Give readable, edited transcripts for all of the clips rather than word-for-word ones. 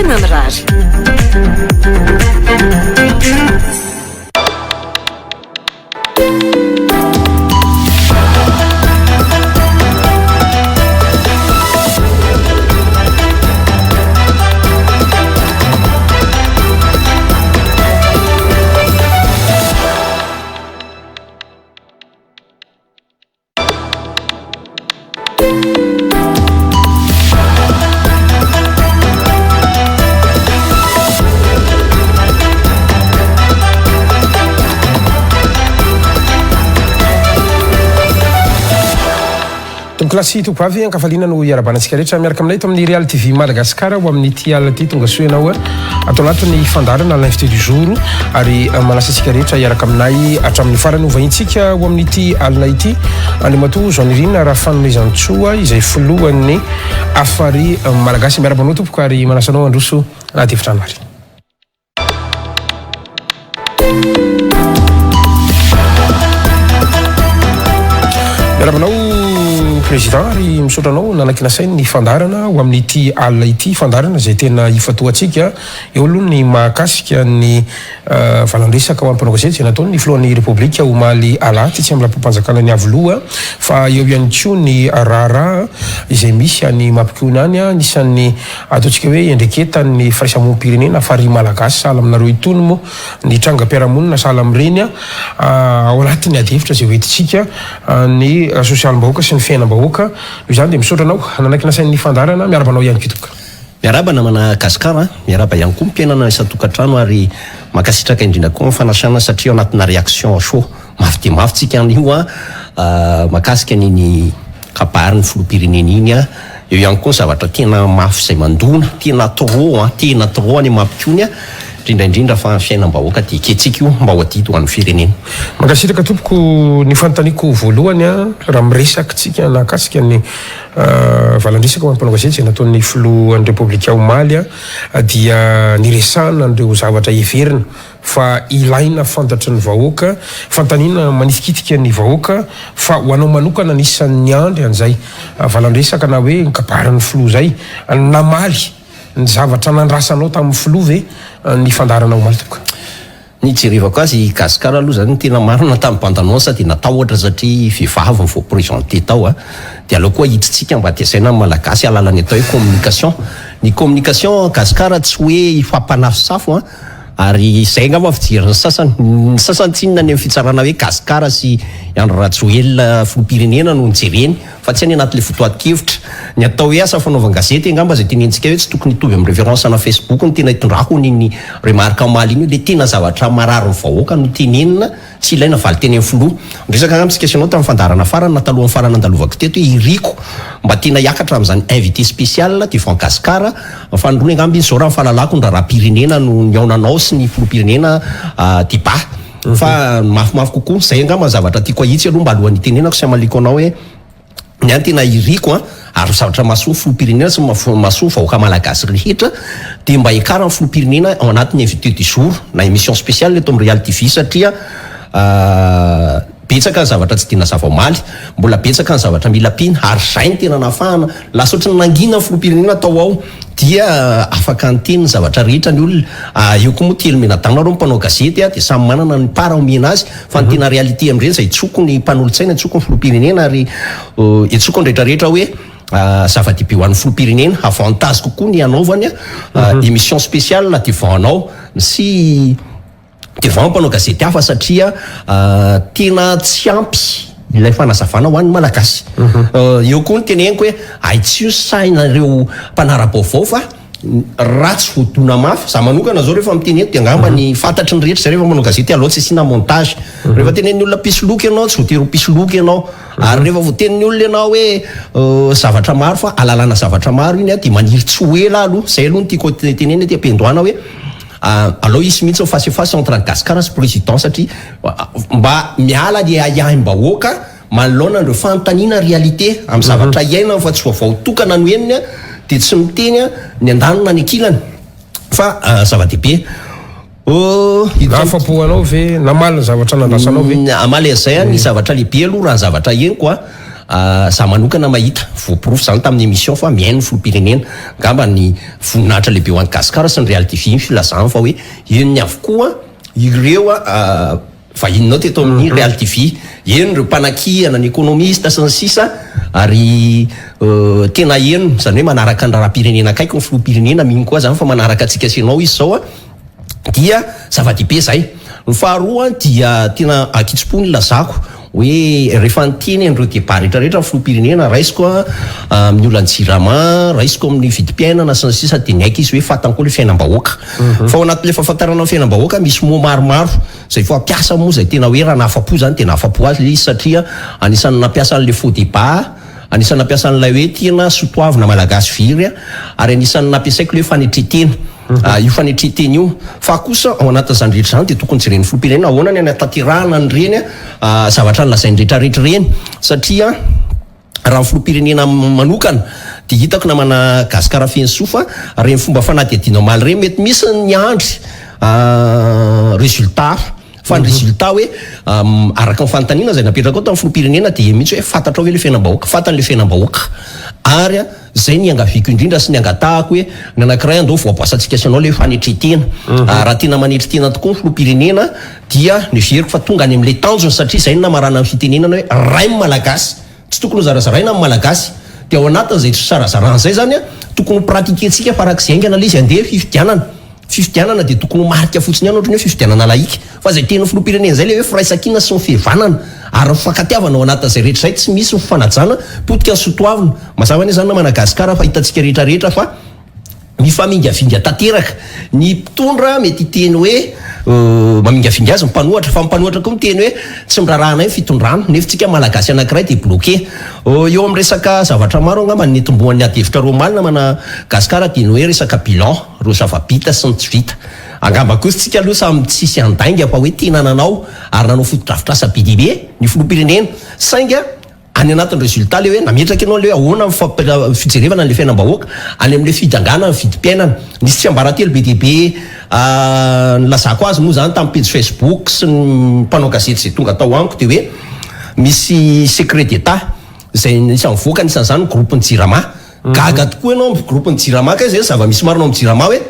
Tena mirary. Tompokolahy sy tompovavy, ankafaliana no iarahabana antsika rehetra miaraka aminay eto amin'ny Real TV Madagascar ho amin'ity alina ity. Tonga soa ianao ato anatin'ny fandaharana L'invité du jour ary manasa antsika rehetra hiaraka aminay hatramin'ny farany. Hovahintsika ho amin'ity alina ity Andriamatoa Jean Nirina Rafanomezantsoa izay filohan'ny Hafari Malagasy. Miarahaba anao tompoko ary manasa anao handroso anaty efitrano ary. Miarahaba anao Président ary misaotra anao nanankina saina ny fandaharana ho amin'ity alina ity, fandaharana izay tena ifantohantsika eo aloha ny mahakasika ny Valan-dresaka ho an'ny mpanao gazety izay nataon'ny filohan'ny Repoblika omaly alahady tetsy amin'ny lapam-panjakana Iavoloha fa eo ihany koa ny raharaha izay misy any Mampikony any, anisan'ny ataontsika hoe iandreketan'ny firaisamonim-pirenena farihy malagasy sahala aminareo itony moa ny trangam-piarahamonina sahala amin'ireny ao anatin'ny adihevitra izay hoentintsika ny sosialim-bahoaka sy ny fiainam-bahoaka. Noho izany dia misaotra anao nanaiky nasain'ny fandaharana. Miarahaba anao ihany koa tompoko. Miarahaba namana Gascar a! Miarahaba ihany koa ny mpiainana isan-tokantrano ary mankasitraka indrindra koa ny fanasana satria ao anatina réaction à chaud mafy dia mafy tsika anio a! Mahakasika an'iny kabarin'ny filoham-pirenena iny a! Eo ihany koa ny zavatra tena mafy izay mandona, tena trop a! Tena trop any Mampikony a! Indrindra indrindra fa ny fiainam-bahoaka dia ekentsika io mba ho adidy ho an'ny firenena. Mankasitraka tompoko, ny fanontaniako voalohany a, raha miresaka tsika nahakasika ny Valan-dresaka ho an'ny mpanao gazety izay nataon'ny filohan'ny Repoblika omaly dia niresahana an'ireo zavatra heverina fa ilaina fantatry ny vahoaka, fanontaniana manitikitika ny vahoaka fa ho anao manokana anisan'ny niandry an'izay valan-dresaka na hoe ny kabarin'ny filoha izay, namaly ny zavatra nandrasanao tamin'ny filoha ve ny fandaharana omaly tompoko? Ny hijerevako azy i Gascar aloha zany ny tena marina tamin'ny bande annonce dia natahotra satria vehivavy no vao presenter tao a, dia aleo koa ahitsitsika mba tezaina ny malagasy hahalala ny atao hoe communication, ny communication Gascar tsy hoe hifampanafosafo an, ary izay angamba fijerin'ny sasany, ny sasany tsinona any amin'ny fitsarana hoe Gascar sy i Andry Rajoelina filoham-pirenena no nojereny. Fa tsy any anaty le votoatin-kevitra. Ny atao hoe asa fanaovan-gazety angamba izay tenenitsika hoe tsy tokony hitovy amin'ny référence ana Facebook no tena itondrako an'iny remarque omaly iny hoe le tena zavatra marary ny vahoaka no tenenina, tsy ilaina valin-teny amin'ny filoha. Niresaka angamba isika sy ianao tamin'ny fandaharana farany na talohan'ny farany nandalovako teto hoe iriko mba tena hiakatra amin'izany invité spécial devant Gascar fanindroany angamba iny izao raha ny fahalalako ny raharaham-pirenena no nihaonanao sy ny filoham-pirenena débat Fa ny mafimafy kokoa, zay angamba ny zavatra tiako ahitsy aloha mba alohan'ny hitenenako sy hamaliako anao hoe ny ahy tena iriko an, ary zavatra mahasoa ny filoham-pirenena sy mahasoa ny vahoaka malagasy rehetra dia mba hiakaran'ny filoham-pirenena ao anatin'ny invité du jour na émission spéciale eto amin'ny Real TV satria betsaka ny zavatra tsy dia nazava omaly, mbola betsaka ny zavatra mila ampiana ary zay no tena nahafahana lasa ohatran'ny nangina ny filoham-pirenena tao ao. Dia afaka niteny ny zavatra rehetra ny olona. Eo koa moa telo mianadahy nareo mpanao gazety dia samy manana ny part omena azy fa ny tena réalité amin'ireny izay tsoko ny mpanolotsaina, tsoko ny filoham-pirenena ary etsoko ny rehetra rehetra hoe zava-dehibe ho an'ny filoham-pirenena, avantage kokoa ny hanaovany émission spéciale devant anao sy devant mpanao gazety hafa satria tena tsy ampy ilay fanazavana ho an'ny Malagasy. Eo koa ny teneniko hoe ahitsio ny sainareo mpanara-baovao fa raha tsy voadona mafy, za manokana zao rehefa miteny eto dia angamba ny fantatry ny rehetra zay rehefa manao gazety aleo tsy asiana montage. Rehefa tenenin'ny olona mpisoloky ianao tsy voatery ho mpisoloky ianao. Ary rehefa voatenin'ny olona ianao hoe zavatra maro fa ahalalana zavatra maro iny dia maniry tsy ho ela aloha. Zay aloha no tiako tenenina ety am-piandohana hoe Alao hisy mihitsy ny face face entre an'i Gascar sy président satria mba miala ny ahiahim-bahoaka manoloana an'ireo fanontaniana réalité amin'ny zavatra iainany fa tsy vaovao tokana no henony dia tsy miteny ny andaniny na ny ankilany fa zava-dehibe. Nahafapo anao ve? Namaly ny zavatra nandrasanao ve? Hamaly an'izay aho, ny zavatra lehibe aloha raha ny zavatra henoko an. Za manokana mahita voaporofo zany tamin'ny émission fa mihaino ny filoham-pirenena. Angamba ny voninahitra lehibe ho an'i Gasikara sy ny Real TV ny filazany fa hoe henony avokoa ireo vahininao teto amin'ny Real TV. Heno ireo mpanakiana, ny économiste sy ny sisa ary tena heno, izany hoe manaraka ny raharaham-pirenena akaiky ny filoham-pirenena, mino koa zany fa manaraka antsika sy ianao izy izao dia zava-dehibe izay. Ny faharoa dia tena ankitsim-po ny lazako hoe rehefa niteny an'ireo débat rehetra rehetra ny filoham-pirenena, raisiko amin'ny olan'ny jirama, raisiko amin'ny vidim-piainana sy ny sisa dia niaiky izy hoe fantany koa ilay fiainam-bahoaka. Fa ao anatin'ilay fahafantarana ny fiainam-bahoaka misy mots maromaro izay fampiasa moa izay tena hoe raha nahafa-po izany dia nahafa-po azy ilay izy satria anisan'ny nampiasa an'ilay faux débat, anisan'ny nampiasa an'ilay hoe tena sotoavina malagasy very ary anisan'ny nampiasaiko ilay hoe fanetren-tena. Io fanetren-tena io. Fa kosa ao anatin'izany rehetra izany dia tokony jeren'ny filoham-pirenena ahoana ny hanatanterahana an'ireny zavatra nolazainy rehetra rehetra ireny satria raha ny filoham-pirenena manokana dia hitako namana Gascar Fenosoa fa ireny fomba fanadihadiana omaly ireny mety misy ny andry résultat fa ny résultat hoe araka ny fanontaniana izay napetraka ao tamin'ny filoham-pirenena dia mihitsy hoe fantatrao ve ilay fiainam-bahoaka? Fantany ilay fiainam-bahoaka ary Zay ny iangaviako indrindra sy ny angatahako hoe ny anankiray andao voaboasantsika sy anao le fanetren-tena. Raha tena manetry tena tokoa ny filoham-pirenena dia neveriko fa tonga any amin'ilay tanjony satria izay no namarana ny fitenenana hoe ray ny Malagasy. Tsy tokony ho zarazaraina ny Malagasy. Dia ao anatin'izay tsy fizarazarana izay izany tokony ho pratiquer-tsika farak'izay haingana ilay izy handeha fifidianana. Fifidianana dia tokony ho marika fotsiny ihany ohatran'ny hoe fifidianana laïque. Fa izay tenin'ny filoham-pirenena izay ilay hoe firaisankina sy ny fihevanana ary ny fifankatiavana ao anatin'izay rehetra izay tsy misy ny fifanajana, potika ny soatoavina. Mazava anie izany namana Gasikara fa hitantsika rehetra rehetra fa mifamingavinga tanteraka. Ny mpitondra mety hiteny hoe mamingavinga azy ny mpanohatra fa ny mpanohatra koa miteny hoe tsy miraharaha anay ny fitondrana nefa tsika Malagasy anankiray dia bloqué. Eo amin'ny resaka zavatra maro angamba ny nitomboan'ny ady hevitra roa omaly namana Gasikara dia ny hoe resaka bilan. Ireo zava-bita sy ny tsy vita. Angamba kosa tsika aloha samy tsisy handainga fa hoe tena nanao ary nanao fotodrafitrasa be dia be ny filoham-pirenena. Saingy any anatin'ny résultat ilay hoe nametraka ianao ilay hoe ahoana ny fijerevana an'ilay fiainam-bahoaka any amin'ilay fidangana ny vidim-piainana. Nisy tsiambaratelo be dia be nilazako azy moa izany tamin'ny pejy Facebook sy ny mpanao gazety izay tonga tao amiko dia hoe misy secret d'Etat izay anisan'ny nivoaka anisan'izany ny groupe-n'ny Jirama. Gaga tokoa ianao amin'ny groupe ny jirama kay zay zava-misy marina ao amin'ny jirama hoe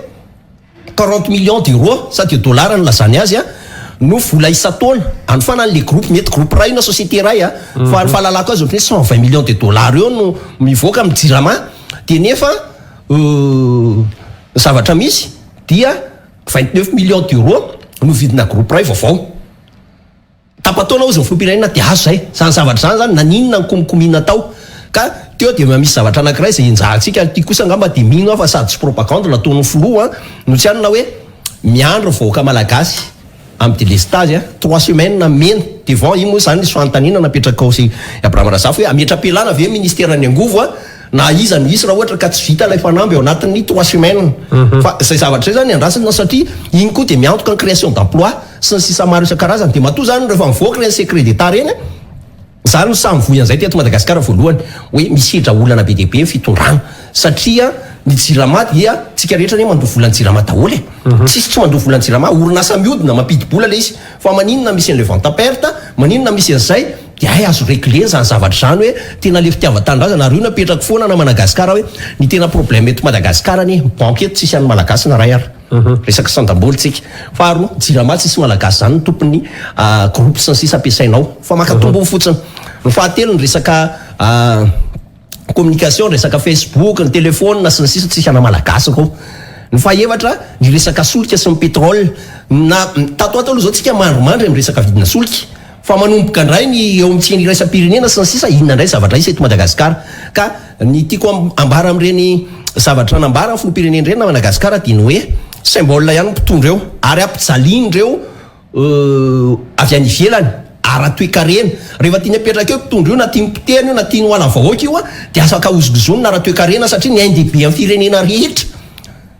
40 millions d'euros sa de dollars no lazany azy a no vola isan-taona anofana an'le groupe mety groupe iray io na société iray a fa ny fahalalako azy ohatran'ny hoe 120 millions de dollars eo no mivoaka amin'ny jirama dia nefa ny zavatra misy dia 29 millions d'euros no vidina groupe iray vaovao. Tapa-taona hozy ny filoham-pirenena dia azo izay. Izany zavatra izany izany naninona ny komikomiana tao? Ka teo dia misy zavatra anankiray izay enjahantsika ary ity kosa angamba dia mino aho fa sady tsy propagande nataon'ny filoha no tsy anona hoe miandry ny vahoaka malagasy amin'ny delestazy a, trois semaines mena devant iny moa izany nisy fanontaniana napetrakao sy Abraham Razafy hoe hametra-pialana ve ministeran'ny angovo a na iza no hisy raha ohatra ka tsy vita ilay fanamby ao anatin'ny trois semaines fa izay zavatra izay izany andrasana satria iny koa dia miantoka ny création d'emploi sy ny sisa maro isan-karazany dia matoa izany rehefa mivoaka ireny secret d'Etat ireny za no sahy mivoy an'izay teto Madagasikara voalohany hoe misedra olana be dia be ny fitondrana satria ny jirama dia tsika rehetra anie mandoa volan'ny jirama daholo e tsisy tsy mandoa volan'ny jirama orinasa mihodina mampidi-bola ilay izy fa maninona misy an'ilay vente à perte maninona misy an'izay dia hay azo regler izany zavatra izany hoe tena le fitiavan-tanindrazana ary io napetrako foana na Madagascar hoe ny tena problème eto Madagascar anie banque eto tsisy an'ny malagasy na ray ary resaka sandam-bola tsika faharoa jirama tsisy malagasy izany ny tompon'ny groupe sy ny sisa ampiasainao fa maka tombony fotsiny ny fahatelo ny resaka communication, ny resaka Facebook, ny telephone sy ny sisa tsisy ana malagasy reo. Ny fahaefatra, ny resaka solika sy ny pétrole. Na tato ato aloha zao tsika mandrimandry amin'ny resaka vidina solika. Fa manomboka indray ny eo amin'ny tsena iraisam-pirenena sy ny sisa inona indray zavatra hisy eto Madagasikara. Ka ny tiako ambara amin'ireny zavatra nambara ny filoham-pirenena ireny na Madagasikara dia ny hoe symbole ihany ny mpitondra eo ary ampijalian'ireo avy any ivelany, ara-toekarena. Rehefa tiany hapetraka eo mpitondra io na tiany potehina io na tiany ho alan'ny vahoaka io dia afaka hozongozonina ara-toekarena satria ny ain-dehibe amin'ny firenena rehetra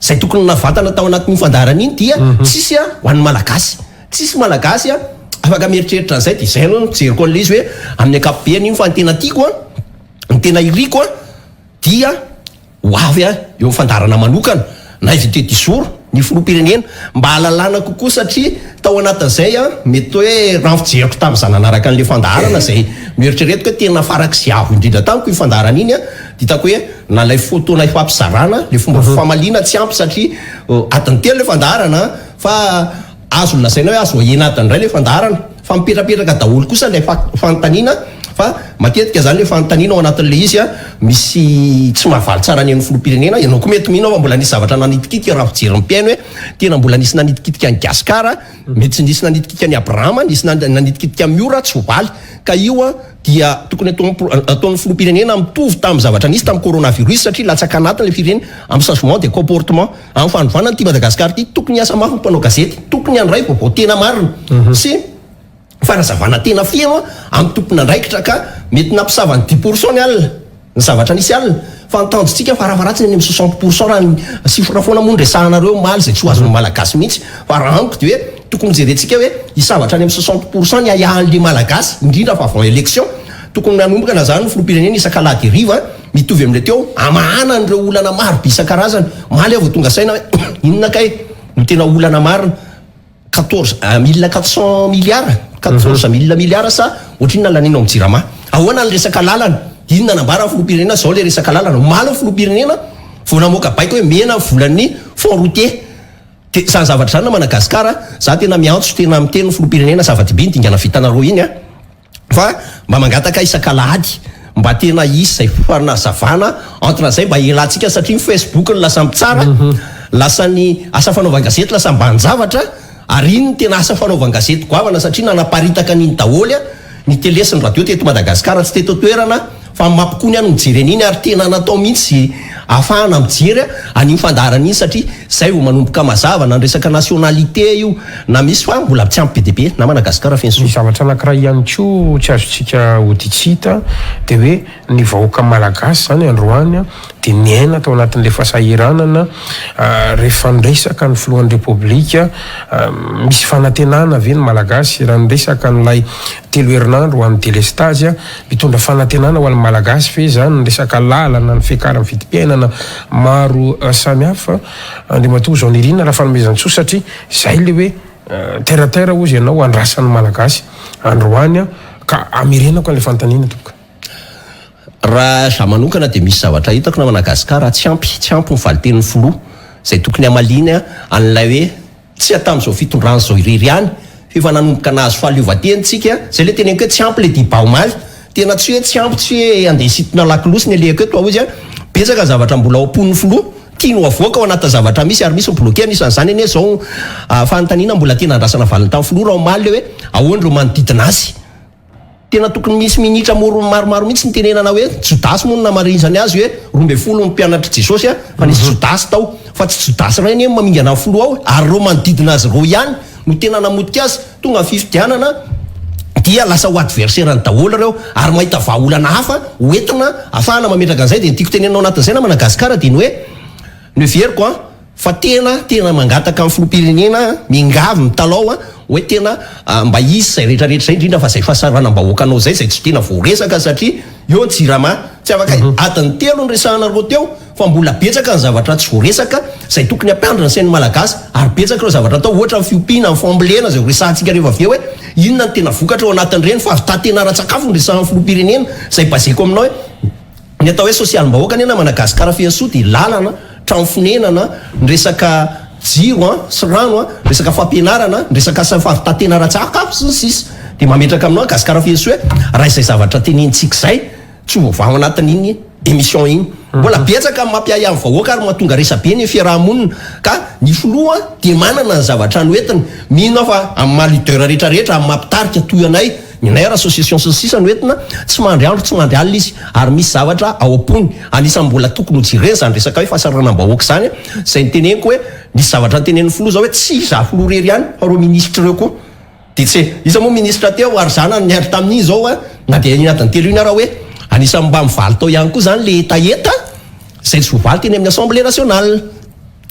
izay tokony navatana tao anatin'iny fandaharana iny dia tsisy ho an'ny Malagasy. Tsisy Malagasy afaka mieritreritra an'izay dia izay aloha no fijeriko an'ilay izy hoe amin'ny ankapobeny io fa ny tena tiako, ny tena iriko dia Ho avy eo amin'ny fandaharana manokana na invité du jour ny filoham-pirenena mba hahalalana kokoa satria tao anatin'izay mety hoe raha ny fijeriko tamin'izaho nanaraka an'ilay fandaharana izay Noeritreretiko hoe tena farak'izay avo indrindra tamiko iny fandaharana iny an, dia hitako hoe na ilay fotoana ifampizarana, ilay fomba fifamaliana tsy ampy satria adiny telo ilay fandaharana an, fa azo lazaina hoe azo ahena adiny iray ilay fandaharana, fa mipetrapetraka daholo kosa ilay fanontaniana fa matetika izany ilay fanontaniana ao anatin'ilay izy an, misy tsy mahavaly tsara ny an'ny filoham-pirenena, ianao koa mety mino aho fa mbola nisy zavatra nanitikitika raha fijerin'ny mpihaino hoe tena mbola nisy nanitikitika an'i Gasikara, Mety nisy nanitikitika an'i Abrahama, nisy nanitikitika an'i Miora, tsy voavaly. Ka io dia tokony ataon'ny filoham-pirenena mitovy tamin'ny zavatra nisy tamin'ny coronavirus satria latsaka anatiny ilay firenena amin'ny changement de comportement, amin'ny fanovana an'ity Madagascar ity. Tokony hiasa mafy ny mpanao gazety, tokony handray vaovao tena marina sy fanazavana tena feno amin'ny tompon'andraikitra ka mety nampisava ny dix pour cent ny alina. Ny zavatra nisy alina, fa ny tanjontsika farafaharatsiny any amin'ny 60% raha ny chiffre foana moa no resahanareo omaly izay tsy ho azon'ny Malagasy mihitsy, fa raha amiko dia hoe tokony hojerentsika hoe hisava hatrany amin'ny 60% ny ahiahin'le Malagasy, indrindra fa avant élection, tokony nanomboka na zany ny filoham-pirenena isak'alahady hariva, mitovy amin'ilay teo, hamahana an'ireo olana maro be isan-karazany, omaly aho vao tonga saina hoe inona kay no tena olana marina. 14 400 milliards, 14 000 milliards sa ohatrinona laniana ao amin'ny Jirama? Ahoana ny resaka lalana? Inona nambara ny filoham-pirenena zao le resaka lalana? Omaly ny filoham-pirenena vao namoaka baiko hoe mena ny volan'ny fonds routier. De zany zavatra zany na Madagascar, za tena miantso tena miteny ny filoham-pirenena zava-dehibe ny dingana vitanareo iny a. Fa mba mangataka isak'alahady mba tena hisy izay fanazavana entre zay mba hialantsika satria ny Facebook no lasa mitsara, lasa ny asa fanaovan-gazety lasa ambanin-javatra ary iny no tena asa fanaovan-gazety goavana satria nanaparitaka an'iny daholo ny télé sy ny radio teto Madagascar tsy teto an-toerana Fa ny mampikony aho no mijery an'iny ary tena natao mihitsy ze ahafahana mijery an'iny fandaharana iny satria zay vao manomboka mazava na ny resaka nationalité io na misy fa mbola tsy ampy be dia be namana Gasikara feno Ny soa. zavatra anankiray ihany koa tsy azontsika odian-tsy hita dia hoe ny vahoaka malagasy izany androany dia niaina tao anatin'ilay fahasahiranana rehefa niresaka ny filohan'ny Repoblika, misy fanantenana ve ny malagasy raha niresaka an'ilay telo herinandro ho an'ny delestazy Mitondra fanantenana ho an'ny Malagasy ve izany ny resaka lalana, ny fiakaran'ny vidim-piainana maro samihafa, Andriamatoa Jean Nirina Rafanomezantsoa satria izay ilay hoe terre à terre hozy ianao andrasan'ny Malagasy androany ka amerenako an'ilay fanontaniana tompoko. Raha za manokana dia misy zavatra hitako namana Gascar tsy ampy, tsy ampy ny valitenin'ny filoha izay tokony hamaliany an'ilay hoe Tsy tamin'izao fitondrana izao irery ihany fa efa nanomboka nahazo fahaleovantena isika, zay le teneniko hoe tsy ampy le débat omaly, tena tsy hoe tsy ampy tsy hoe andeha hisintona lakolosy ny alehako eto fa hozy an, betsaka ny zavatra mbola ao am-pon'ny filoha, tiany ho avoaka ao anatin'ny zavatra misy ary misy ny bloquer anisan'izany anie izao fanontaniana mbola tena andrasana valiny tamin'ny filoha raha omaly le hoe ahoana ireo manodidina azy. Tena tokony misy minitra moro maromaro mihitsy nitenenana hoe Jodasy moa no namarinzany azy hoe 12 ny mpianatr'i Jesosy a, fa nisy Jodasy tao, fa tsy Jodasy iray anie no mamingana ny filoha ao e, ary ireo manodidina azy ireo ihany no tena namotika azy, tonga ny fifidianana dia lasa ho adversaire-ny daholo ireo, ary mahita vahaolana hafa ho entina afahana mametraka an'izay, dia ny tiako tenenina ao anatin'izay namana Gasikara dia ny hoe, noheveriko an, Fa tena tena mangataka amin'ny filoham-pirenena aho, miangavy, mitalaho aho, hoe tena mba hisy izay rehetra rehetra izay, indrindra fa izay fahasahiranam-bahoakanao izay, izay tsy tena voaresaka satria eo ny jirama, tsy afaka adiny telo no resahanareo teo fa mbola betsaka ny zavatra tsy voaresaka izay tokony hampiandry ny sain'ny Malagasy ary betsaka ireo zavatra atao, ohatra ny fiompiana, ny fambolena izay ho resahantsika rehefa avy eo hoe inona no tena vokatra ao anatin'ireny, fahavitantena ara-tsakafo no resahan'ny filoham-pirenena, izay baseko aminao hoe. Ny atao hoe sosialim-bahoaka anie namana Gasikara Fenosoa dia lalana, trano fonenana, ny resaka jiro an, sy rano an, resaka fampianarana, ny resaka asa fahavitantena ara-tsakafo sy ny sisa Dia mametraka aminao Gasikara Fenosoa hoe raha izay zavatra tenenintsika izay tsy ho voavaha ao anatin'iny émission iny. Mbola betsaka ny mampiahiahy ny vahoaka ary mahatonga resabe ny fiaraha-monina ka ny filoha dia manana ny zavatra noentiny. Mino aho fa amin'ny maha leader rehetra rehetra, amin'ny maha mpitarika toy anay, Ny anay ary association sy ny sisa no entina, tsy mandry andro tsy mandry alina izy ary misy zavatra ao am-pony, anisan'ny mbola tokony ho jerena izany resaka hoe fahasahiranam-bahoaka izany, izay noteneniko hoe nisy zavatra notenenin'ny filoha izao hoe tsy izaho filoha irery ihany fa ireo minisitra ireo koa dia tsy iza moa minisitra teo ary za na niandry tamin'iny izao a na dia iny adiny telo iny ara hoe anisan'ny mba mivaly tao ihany koa izany le hetaheta izay tsy voavaly teny amin'ny assemblée nationale.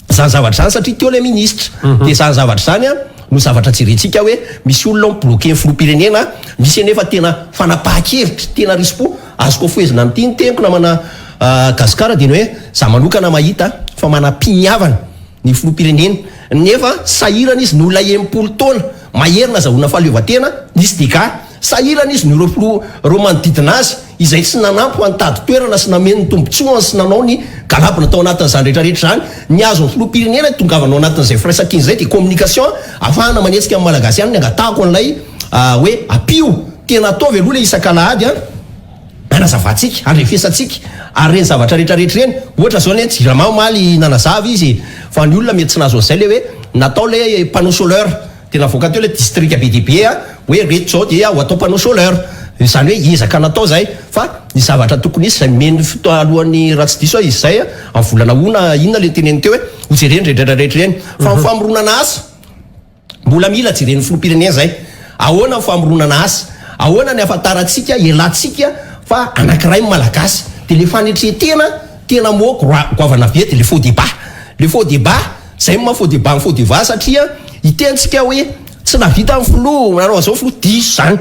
Izany zavatra izany satria teo ilay ministra. Dia izany zavatra izany an, no zavatra jerentsika hoe misy olona ao mi-bloquer ny filoham-pirenena, misy anefa tena fanapahan-kevitra, tena risi-po. Azoko afohezina amin'ity ny teniko namana Gasikara dia ny hoe za manokana mahita fa manam-piniavana ny filoham-pirenena nefa sahirana izy ny olona 60 taona mahery nazahoana fahaleovantena, nisy dégâts. Sahirana izy noho ireo filoha ireo manodidina azy izay tsy nanampy ho nitady toerana sy nameno ny tombotsoany sy nanao ny galabona tao anatin'izany rehetra rehetra izany. Ny azon'ny filoham-pirenena hitongavana ao anatin'izay firaisankina izay dia communication ahafahana manetsika ny Malagasy ihany ny angatahako an'ilay hoe ampio tena ataovy aloha ilay isak'alahady an! Hanazavantsika, handrefesantsika ary ireny zavatra rehetra rehetra ireny. Ohatra izao anie ny Jirama omaly nanazava izy fa ny olona mety tsy nahazo an'izay ilay hoe natao ilay panneau solaire dia navoaka teo ilay distrika be dia be hoe ireto izao dia ho atao panneau solaire. Izany hoe ezaka natao izay fa ny zavatra tokony hisy izay nomeny fotoana alohan'ny raha tsy diso aho izy izay amin'ny volana août na inona ilay noteneniny teo hoe hojerena ireny rehetra rehetra ireny. Fa ny famoronana asa. Mbola mila jeren'ny filoham-pirenena izay. Ahoana ny famoronana asa? Ahoana ny ahafantarantsika, ialatsika fa anankiray ny Malagasy? Dia le fanetren-tena tena mot goavana be dia le faux débat. Le faux débat, izay no maha faux débat ny faux débat satria hitentsika hoe tsy nahavita ny filoha, nanao an'izao ny filoha, diso izany.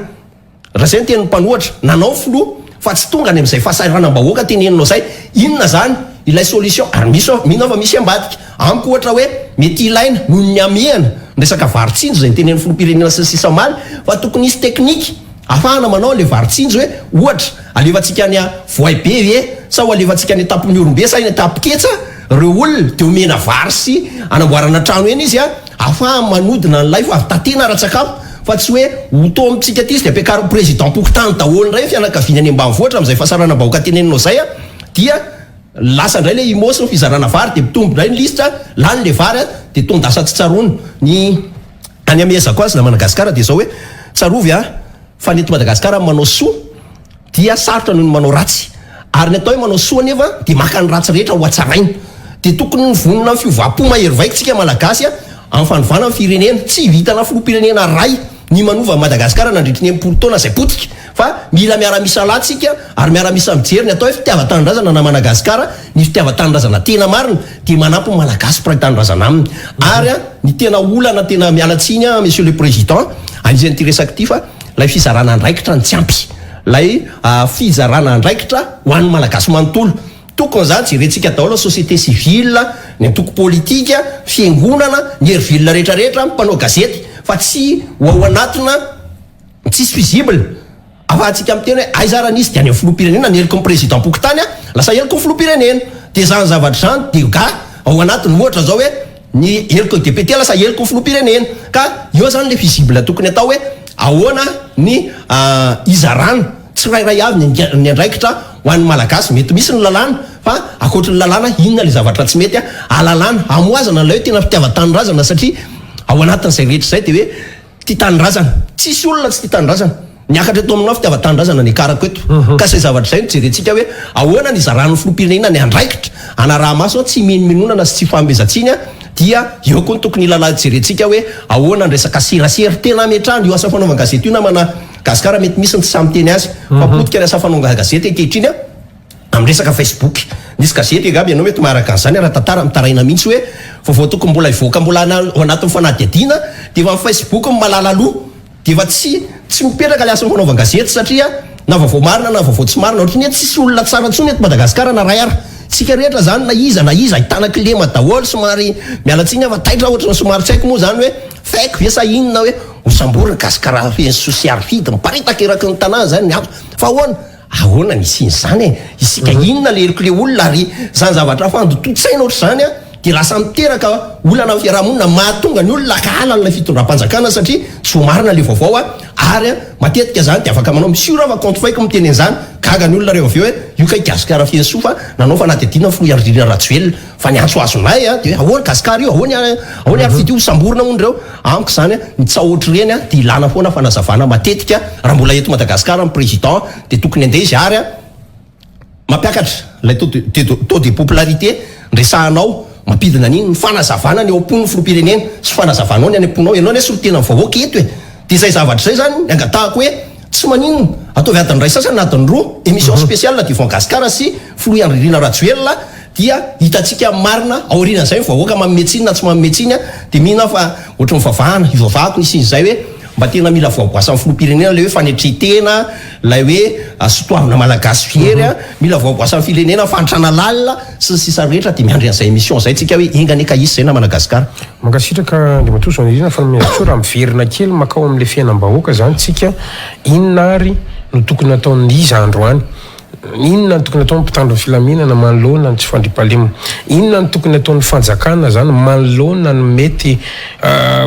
Raha izay ny tenin'ny mpanohatra, nanao ny filoha fa tsy tonga any amin'izay fahasahiranam-bahoaka teneninao izay, inona izany ilay solution? Ary misy aho, mino aho fa misy ambadika. Amiko ohatra hoe mety ilaina noho ny hamehana ny resaka vary tsinjo izay notenenin'ny filoham-pirenena sy ny sisa omaly fa tokony hisy teknika ahafahana manao an'ilay vary tsinjo hoe ohatra alefantsika any Voay be ve sa ho alefantsika any an-tampon'Ihorombe sa any an-tampon-ketsa ireo olona dia omena vary sy anamboarana trano eny izy Afahany manodina an'ilay fahavitantena ara-tsakafo fa tsy hoe ho to amintsika aty izy dia ampiakarin'ny président-pokontany daholo indray ny fianakaviany any ambanivohitra amin'izay fahasaranam-bahoaka teneninao izay dia lasa indray ilay IMO sy ny fizarana vary dia mitombo indray ny lisitra, lany ilay vary dia taon-dasa tsy tsaroana. Ny any amehezako azy na Madagasikara dia izao hoe tsarovy fa ny eto Madagasikara manao soa dia sarotra noho ny manao ratsy. Ary ny atao hoe manao soa anefa dia maka ny ratsy rehetra ho hatsaraina. Dia tokony mivonona amin'ny fiovam-po mahery vaika isika Malagasy amin'ny fanovana ny firenena. Tsy vitana filoham-pirenena ray ny manova an'i Madagasikara nandritry ny 60 taona izay potika fa mila miara-misalahy tsika ary miara-misa mijery ny atao hoe fitiavan-tanindrazana na Madagasikara. Ny fitiavan-tanindrazana tena marina dia manampy ny Malagasy mpiray tanindrazana aminy. Ary ny tena olana tena miala tsiny aho Monsieur le Président anisan'ity resaka ity fa ilay fizarana andraikitra no tsy ampy. Ilay fizarana andraikitra ho an'ny Malagasy manontolo. Tokony izany jerentsika daholo ny société civile, ny antoko politika, fiangonana, ny hery velona rehetra rehetra, ny mpanao gazety fa tsy ho ao anatina tsisy fusible. Afahantsika miteny hoe aiza ara nisy dia any amin'ny filoham-pirenena ny heloky ny président-pokontany a, lasa heloky ny filoham-pirenena. Dia izany zavatra izany dia ga ao anatiny ohatra izao hoe ny heloky ny député lasa heloky ny filoham-pirenena. Ka eo izany ilay fusible tokony atao hoe ahoana ny hizarana tsirairay avy ny ny andraikitra ho an'ny Malagasy. Mety misy ny lalàna fa ankoatry ny lalàna inona ilay zavatra tsy mety ahalalana, hamohazana an'ilay hoe tena fitiavan-tanindrazana satria ao anatin'izay rehetra izay dia hoe Tia tanindrazana. Tsisy olona tsy tia tanindrazana. Miakatra eto aminao fitiavan-tanindrazana niakarako eto. Ka izay zavatra izay no jerentsika hoe ahoana ny hizaran'ny filoham-pirenena ny andraikitra hanaraha-maso tsy himenomenonana sy tsy hifanomezan-tsiny dia eo koa no tokony hilalao jerentsika hoe ahoana ny resaka serasera. Tena ametrahana io asa fanaovan-gazety io namana Gasikara mety misy ny tsy sahy miteny azy fa potika ny asa fanaovan-gazety ankehitriny. Amin'ny resaka Facebook. Nisy gazety angamba ianao mety maharaka an'izany ara-tantara mitaraina mihitsy hoe vaovao tokony mbola hivoaka mbola ao anatin'ny fanadihadiana dia efa amin'ny Facebook no malala loha dia efa tsy tsy mipetraka ilay asa fanaovan-gazety satria na vaovao marina na vaovao tsy marina ohatran'ny hoe tsisy olona tsara intsony eto Madagasikara na ray ary tsika rehetra zany na iza na iza ahitana kilema daholo somary miala tsiny aho fa taitra ohatran'ny somary tsy haiko moa zany hoe fake ve sa inona hoe hosamborina gasikara feno sosiary fidy miparitaka eraky ny tanàna zany ny antso fa ahoana Ahoana ny hisian'izany e? Isika inona le heriko le olona ary zany zavatra fandotoan-tsaina ohatr'izany an dia lasa miteraka olana amin'ny fiaraha-monina mahatonga ny olona hankahala an'ilay fitondram-panjakana satria tsy ho marina le vaovao an ary an matetika zany dia afaka manao misy io raha fa compte fake miteny an'izany gaga ny olona rehefa avy eo hoe io kay Gasikara Fenosoa fa nanao fanadihadiana ny filoha Andry Rajoelina Fa ny antso azonay a, dia hoe ahoana Gascar io, ahoana ahoana ary fidio hosamborina hono ireo. Amiko izany a, ny tsaho ohatr'ireny a, dia ilana foana fanazavana matetika, raha mbola eto Madagascar ny président dia tokony handeha izy ary a, mampiakatra ilay taux de taux de popularité resahanao, mampidina an'iny, ny fanazavana ny ao am-pon'ny filoham-pirenena sy fanazavanao ny any am-ponao, ianao anie solontenan'ny vahoaka eto e. Dia izay zavatra izay izany ny angatahako hoe tsy maninona, ataovy adiny iray sasany na adiny roa, émission spéciale devant Gascar sy filoha Andry Nirina Rajoelina, dia hitantsika ny marina aorianan'izay ny vahoaka manome tsiny na tsy manome tsiny dia mino aho fa ohatry ny vavahana ivavahako ny hisian'izay hoe mba tena mila voaboasan'ny filoham-pirenena ilay hoe fanetren-tena, ilay hoe sotoavina malagasy fihery a, mila voaboasan'ny firenena fahantrana lalina sy ny sisa rehetra dia miandry an'izay émission izay tsika hoe enga anie ka hisy izay namana Gasikara. Mankasitraka Andriamatoa Zonirina Fanomezantsoa, raha miverina kely makao amin'ilay fiainam-bahoaka izany tsika, inona ary no tokony hataon'ny iza androany? Inona no tokony ataon'ny mpitandro ny filaminana manoloana ny tsy fandriampahalemana? Inona no tokony ataon'ny fanjakana izany manoloana ny mety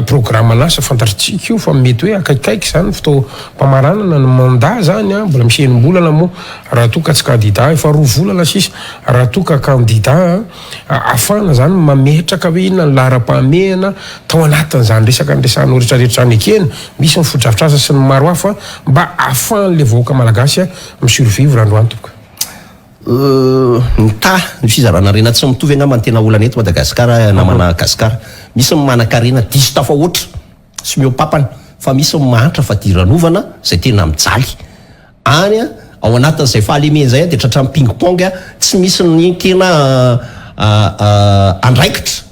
programan'asa? Fantatritsika io fa mety hoe akaikikaiky izany ny fotoam-pamaranana ny mandat izany an, mbola misy enim-bolana moa raha toa ka tsy kandida, efa roa volana sisa raha toa ka kandida an, ahafahana izany mametraka hoe inona ny laharam-pahamehana tao anatin'izany resaka niresahanao rehetrarehetra izany. Ekena, misy ny fotodrafitrasa sy ny maro hafa mba ahafahan'ilay vahoaka malagasy Mi-survivre androany tompoko. Ny taha, ny fizarana harena tsy mitovy angamba no tena olana eto Madagasikara namana Gasikara. Misy ny manan-karena diso tafahoatra sy mihoa-papana fa misy ny mahantra fadiranovana izay tena mijaly. Any ao anatin'izay fahalemena izay dia tratran'ny ping-pong tsy misy ny tena andraikitra.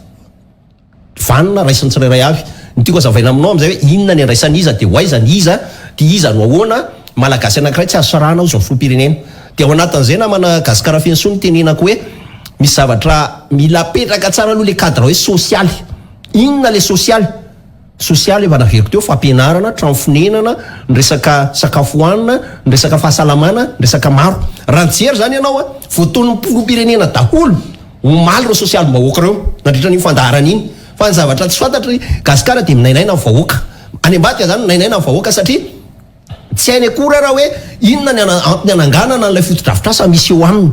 Vanona raisin'ny tsirairay avy. Ny tiako hazavaina aminao amin'izay hoe inona ny andraisan'iza dia ho aiza ny iza dia iza no ahoana, Malagasy anankiray tsy azo sarahana hozy ny filoham-pirenena. Dia ao anatin'izay namana Gasikara Fenosoa no tenenako hoe misy zavatra mila apetraka tsara aloha le cadre hoe sosialy. Inona le sosialy? Sosialy efa naveriko teo, fampianarana, trano fonenana, ny resaka sakafo hohanina, ny resaka fahasalamana, ny resaka maro. Raha nijery izany ianao a, voatonon'ny filoham-pirenena daholo omaly ireo sosialim-bahoaka ireo nandritra an'iny fandaharana iny. Fa ny zavatra tsy fantatry Gasikara dia minainaina ny vahoaka. Any ambadika izany minainaina ny vahoaka satria tsy hainy akory ara hoe inona ny antony hananganana an'ilay fotodrafitrasa misy eo aminy.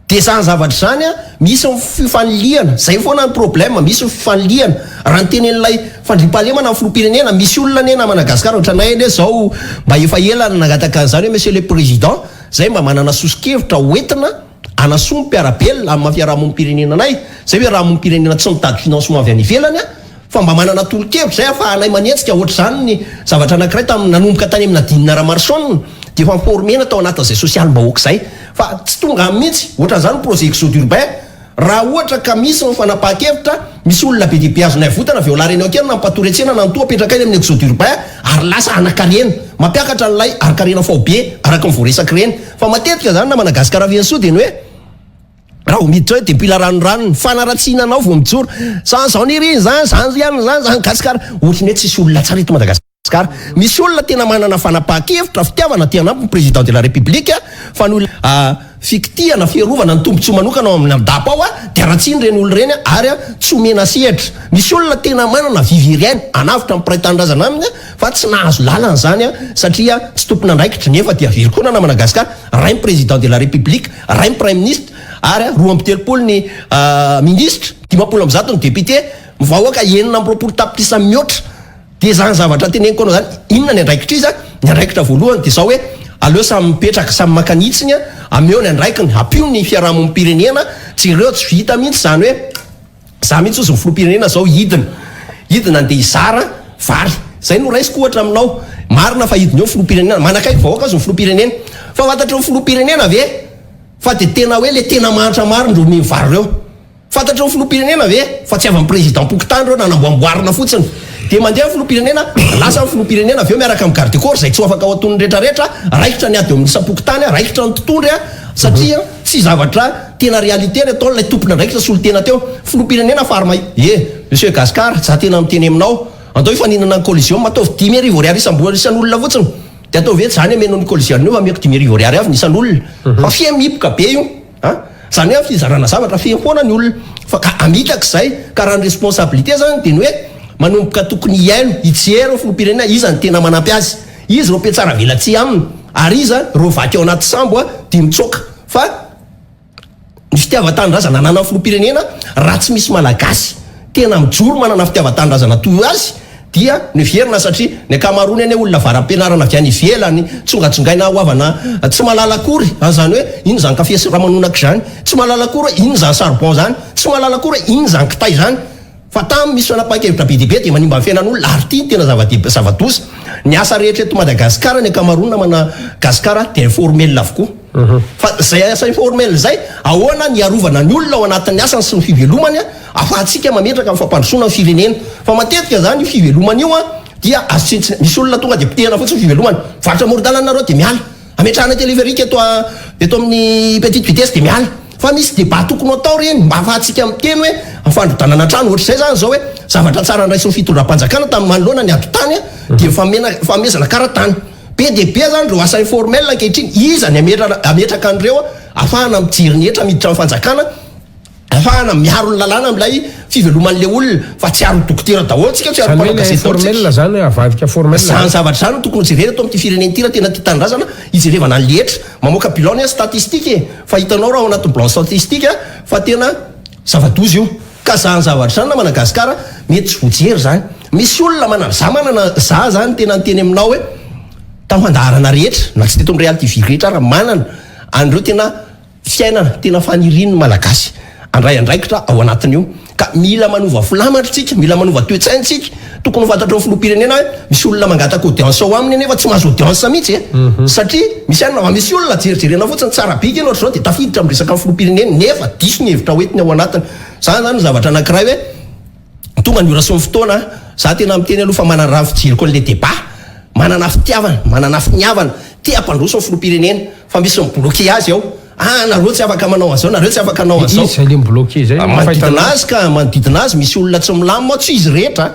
Dia izany zavatra izany an, misy ny fifanilihana, izay foana ny problème, misy ny fifanilihana. Raha ny tenenin'ilay fandriampahalemana ny filoham-pirenena, misy olona anie namana Gasikara ohatranay anie izao mba efa ela no nangataka an'izany hoe Monsieur le Président, izay mba manana soso-kevitra ho entina hanasoa ny mpiara-belona amin'ny maha fiarahamonim-pirenena anay, izay fiarahamonim-pirenena tsy mitady financement avy any ivelany an, fa mba manana tolo-kevitra izay ahafahanay manetsika, ohatr'izany ny zavatra anankiray tamin'ny nanomboka tany amin'ny Nadine Ramaroson dia efa ni-former-na tao anatin'izay sosialim-bahoaka izay fa tsy tonga any mihitsy, ohatran'izany ny projet exode urbain, raha ohatra ka misy ny fanapahan-kevitra, misy olona be dia be azonay avotana avy ao La Réunion kely na mpatory an-tsena na ny toa apetraka eny amin'ny exode urbain ary lasa hanan-karena, mampiakatra an'ilay harin-karena faobe araka ny voaresaka ireny, fa matetika izany namana Gasikara Fiansoa dia ny hoe. Raha vao miditra eo dia mpila ranoranony, fanaratsiana anao vao mijoro. Zany zao niriny zany, zany ry anona zany, zany gasikara. Ohatry ny hoe tsisy olona tsara eto Madagasikara. Misy olona tena manana fanapahan-kevitra, fitiavana te hanampy ny président de la république fa noho ilay fikitihana, fiarovana ny tombotsoa manokana ao amin'ny dapa ao dia ratsiany ireny olona ireny ary tsy omena sehatra. Misy olona tena manana viviriaina hanavotra ny mpiray tanindrazana aminy fa tsy nahazo lalana izany satria tsy tompon'andraikitra nefa dia very koa namana gasikara. Ray ny président de la république, ray ny praiminisitra ary 32 ny ministra, 150 ny député, ny vahoaka 26 tapitrisa mihoatra. Dia izany zavatra teneniko anao izany, inona ny andraikitr'iza? Ny andraikitra voalohany dia izao hoe aleo samy mipetraka, samy maka ny hitsiny, ameo ny andraikiny, ampio ny fiarahamonim-pirenena, jereo tsy vita mihitsy izany hoe Za mihitsy ozy ny filoham-pirenena zao hidina hidina andeha hizara vary zay no raisiko ohatra aminao marina fa hidina eo ny filoham-pirenena manakaiky vahoaka azy ny filoham-pirenena fa fantatreo ny filoham-pirenena ve fa de tena hoe le tena mahantra marina reo omeny vary reo fantatreo ny filoham-pirenena ve fa tsy avy amin'ny président-pokontany reo nanamboamboarina fotsiny de mandeha ny filoham-pirenena lasa ny filoham-pirenena avy eo miaraka amin'ny garde corps zay tsy ho afaka ao antonony retraretra raikitra ny ady eo amin'ny isam-pokontany raikitra ny mpitondry satria Tsy zavatra tena réalité ny ataon'ilay tompon'andraikitra solontena teo. Filoham-pirenena farma e! Monsieur Gascar, za tena miteny aminao, andao hifaninana ny Coliseum, ataovy 5000 ariary isam-bola isan'olona fotsiny, dia ataovy hoe zany hameno ny Coliseum io, ameko 5000 ariary avy ny isan'olona. Fa fia mihiboka be io an! Zany hoe fizarana zavatra feno foana ny olona. Fa ka amitaka izay, ka raha ny responsabilité zany dia ny hoe manomboka tokony hihaino, hijery ny filoham-pirenena iza no tena manampy azy. Iza ireo mpiatsara velatsihy aminy ary iza ireo vaky ao anaty sambo dia mitsoaka fa ny fitiavan-tanindrazana ananan'ny filoham-pirenena raha tsy misy malagasy tena mijoro manana fitiavan-tanindrazana toy azy dia neverina satria ny ankamaroany anie olona avara-pianarana avy any ivelany tsongatsongaina ho havana tsy mahalala akory an'izany hoe inona izany kafe sy ramanonaka izany tsy mahalala akory hoe inona izany charbon izany tsy mahalala akory hoe inona izany kitay izany Fa tamy misy fanapahan-kevitra be dia be dia manimba ny fiainan'olona ary ity no tena zava-dehibe zava-doza. Ny asa rehetra eto Madagasikara ny ankamaroany namana Gasikara dia informel avokoa. Fa izay asa informel izay ahoana ny hiarovana ny olona ao anatin'ny asany sy ny fivelomany ahafahantsika mametraka ny fampandrosoana ny firenena. Fa matetika izany io fivelomana io an. dia azo tsintsina. Misy olona tonga dia potehina fotsiny fivelomany. Mivarotra amoron-dalana nareo dia miala. Ametrahana téléphérique eto eto amin'ny petite vitesse dia miala. Fa misy débat tokony ho atao ireny mba ahafahantsika miteny hoe fandrodanana trano ohatr'izay zany zao hoe zavatra tsara nraisin'ny fitondram-panjakana tamin'ny manoloana ny ady tany dia famena fanomezana kara-tany. Be dia be zany ireo asa informel ankehitriny. Iza ny ametraka an'ireo ahafahana mijery ny hetra miditra amin'ny fanjakana? Ahafahana miaro ny lalàna amin'ilay fiveloman'ilay olona fa tsy aro dokotera daholo tsika, tsy aro mpanao gazety daholo tsika. Informel zany avadika formel. Zany zavatra zany no tokony hojerena eto amin'ity firenena ity raha tena tia tanindrazana, hijerevana an'ilay hetra. Mamoaka bilan ny statistique e, fa hitanao raha ao anatin'ny bilan statistique fa tena zava-doza io. Ka zany zavatra zany namana Gasikara mety tsy voajery zany. Misy olona manana, za manana, za zany tena niteny aminao hoe tamin'ny fandaharana rehetra na tsy teto amin'ny Real TV rehetra ary manana an'ireo tena Fiainana tena fanirian'ny Malagasy handray andraikitra ao anatin'io. Ka mila manova filamatra tsika, mila manova toe-tsaina tsika. Tokony ho fantatry ny filoham-pirenena hoe misy olona mangataka audience ao aminy nefa tsy mahazo audience mihitsy e. Satria misy anona fa misy olona jerijerena fotsiny tsara bika iny ohatr'izao dia tafiditra amin'ny resaka ny filoham-pirenena nefa diso ny hevitra hoentiny ao anatiny. Zany zany ny zavatra anankiray hoe tonga ny ora sy ny fotoana. Za tena miteny aloha fa manana raha ny fijeriko an'ilay débat, manana fitiavana, manana finiavana, te hampandroso ny filoham-pirenena. Fa misy mi-bloquer azy ao. Ah nareo tsy afaka manao an'izao, nareo tsy afaka hanao an'izao. Iza izay le mi-bloquer izay? Manodidina azy ka, manodidina azy misy olona tsy milamina ao, tsy izy rehetra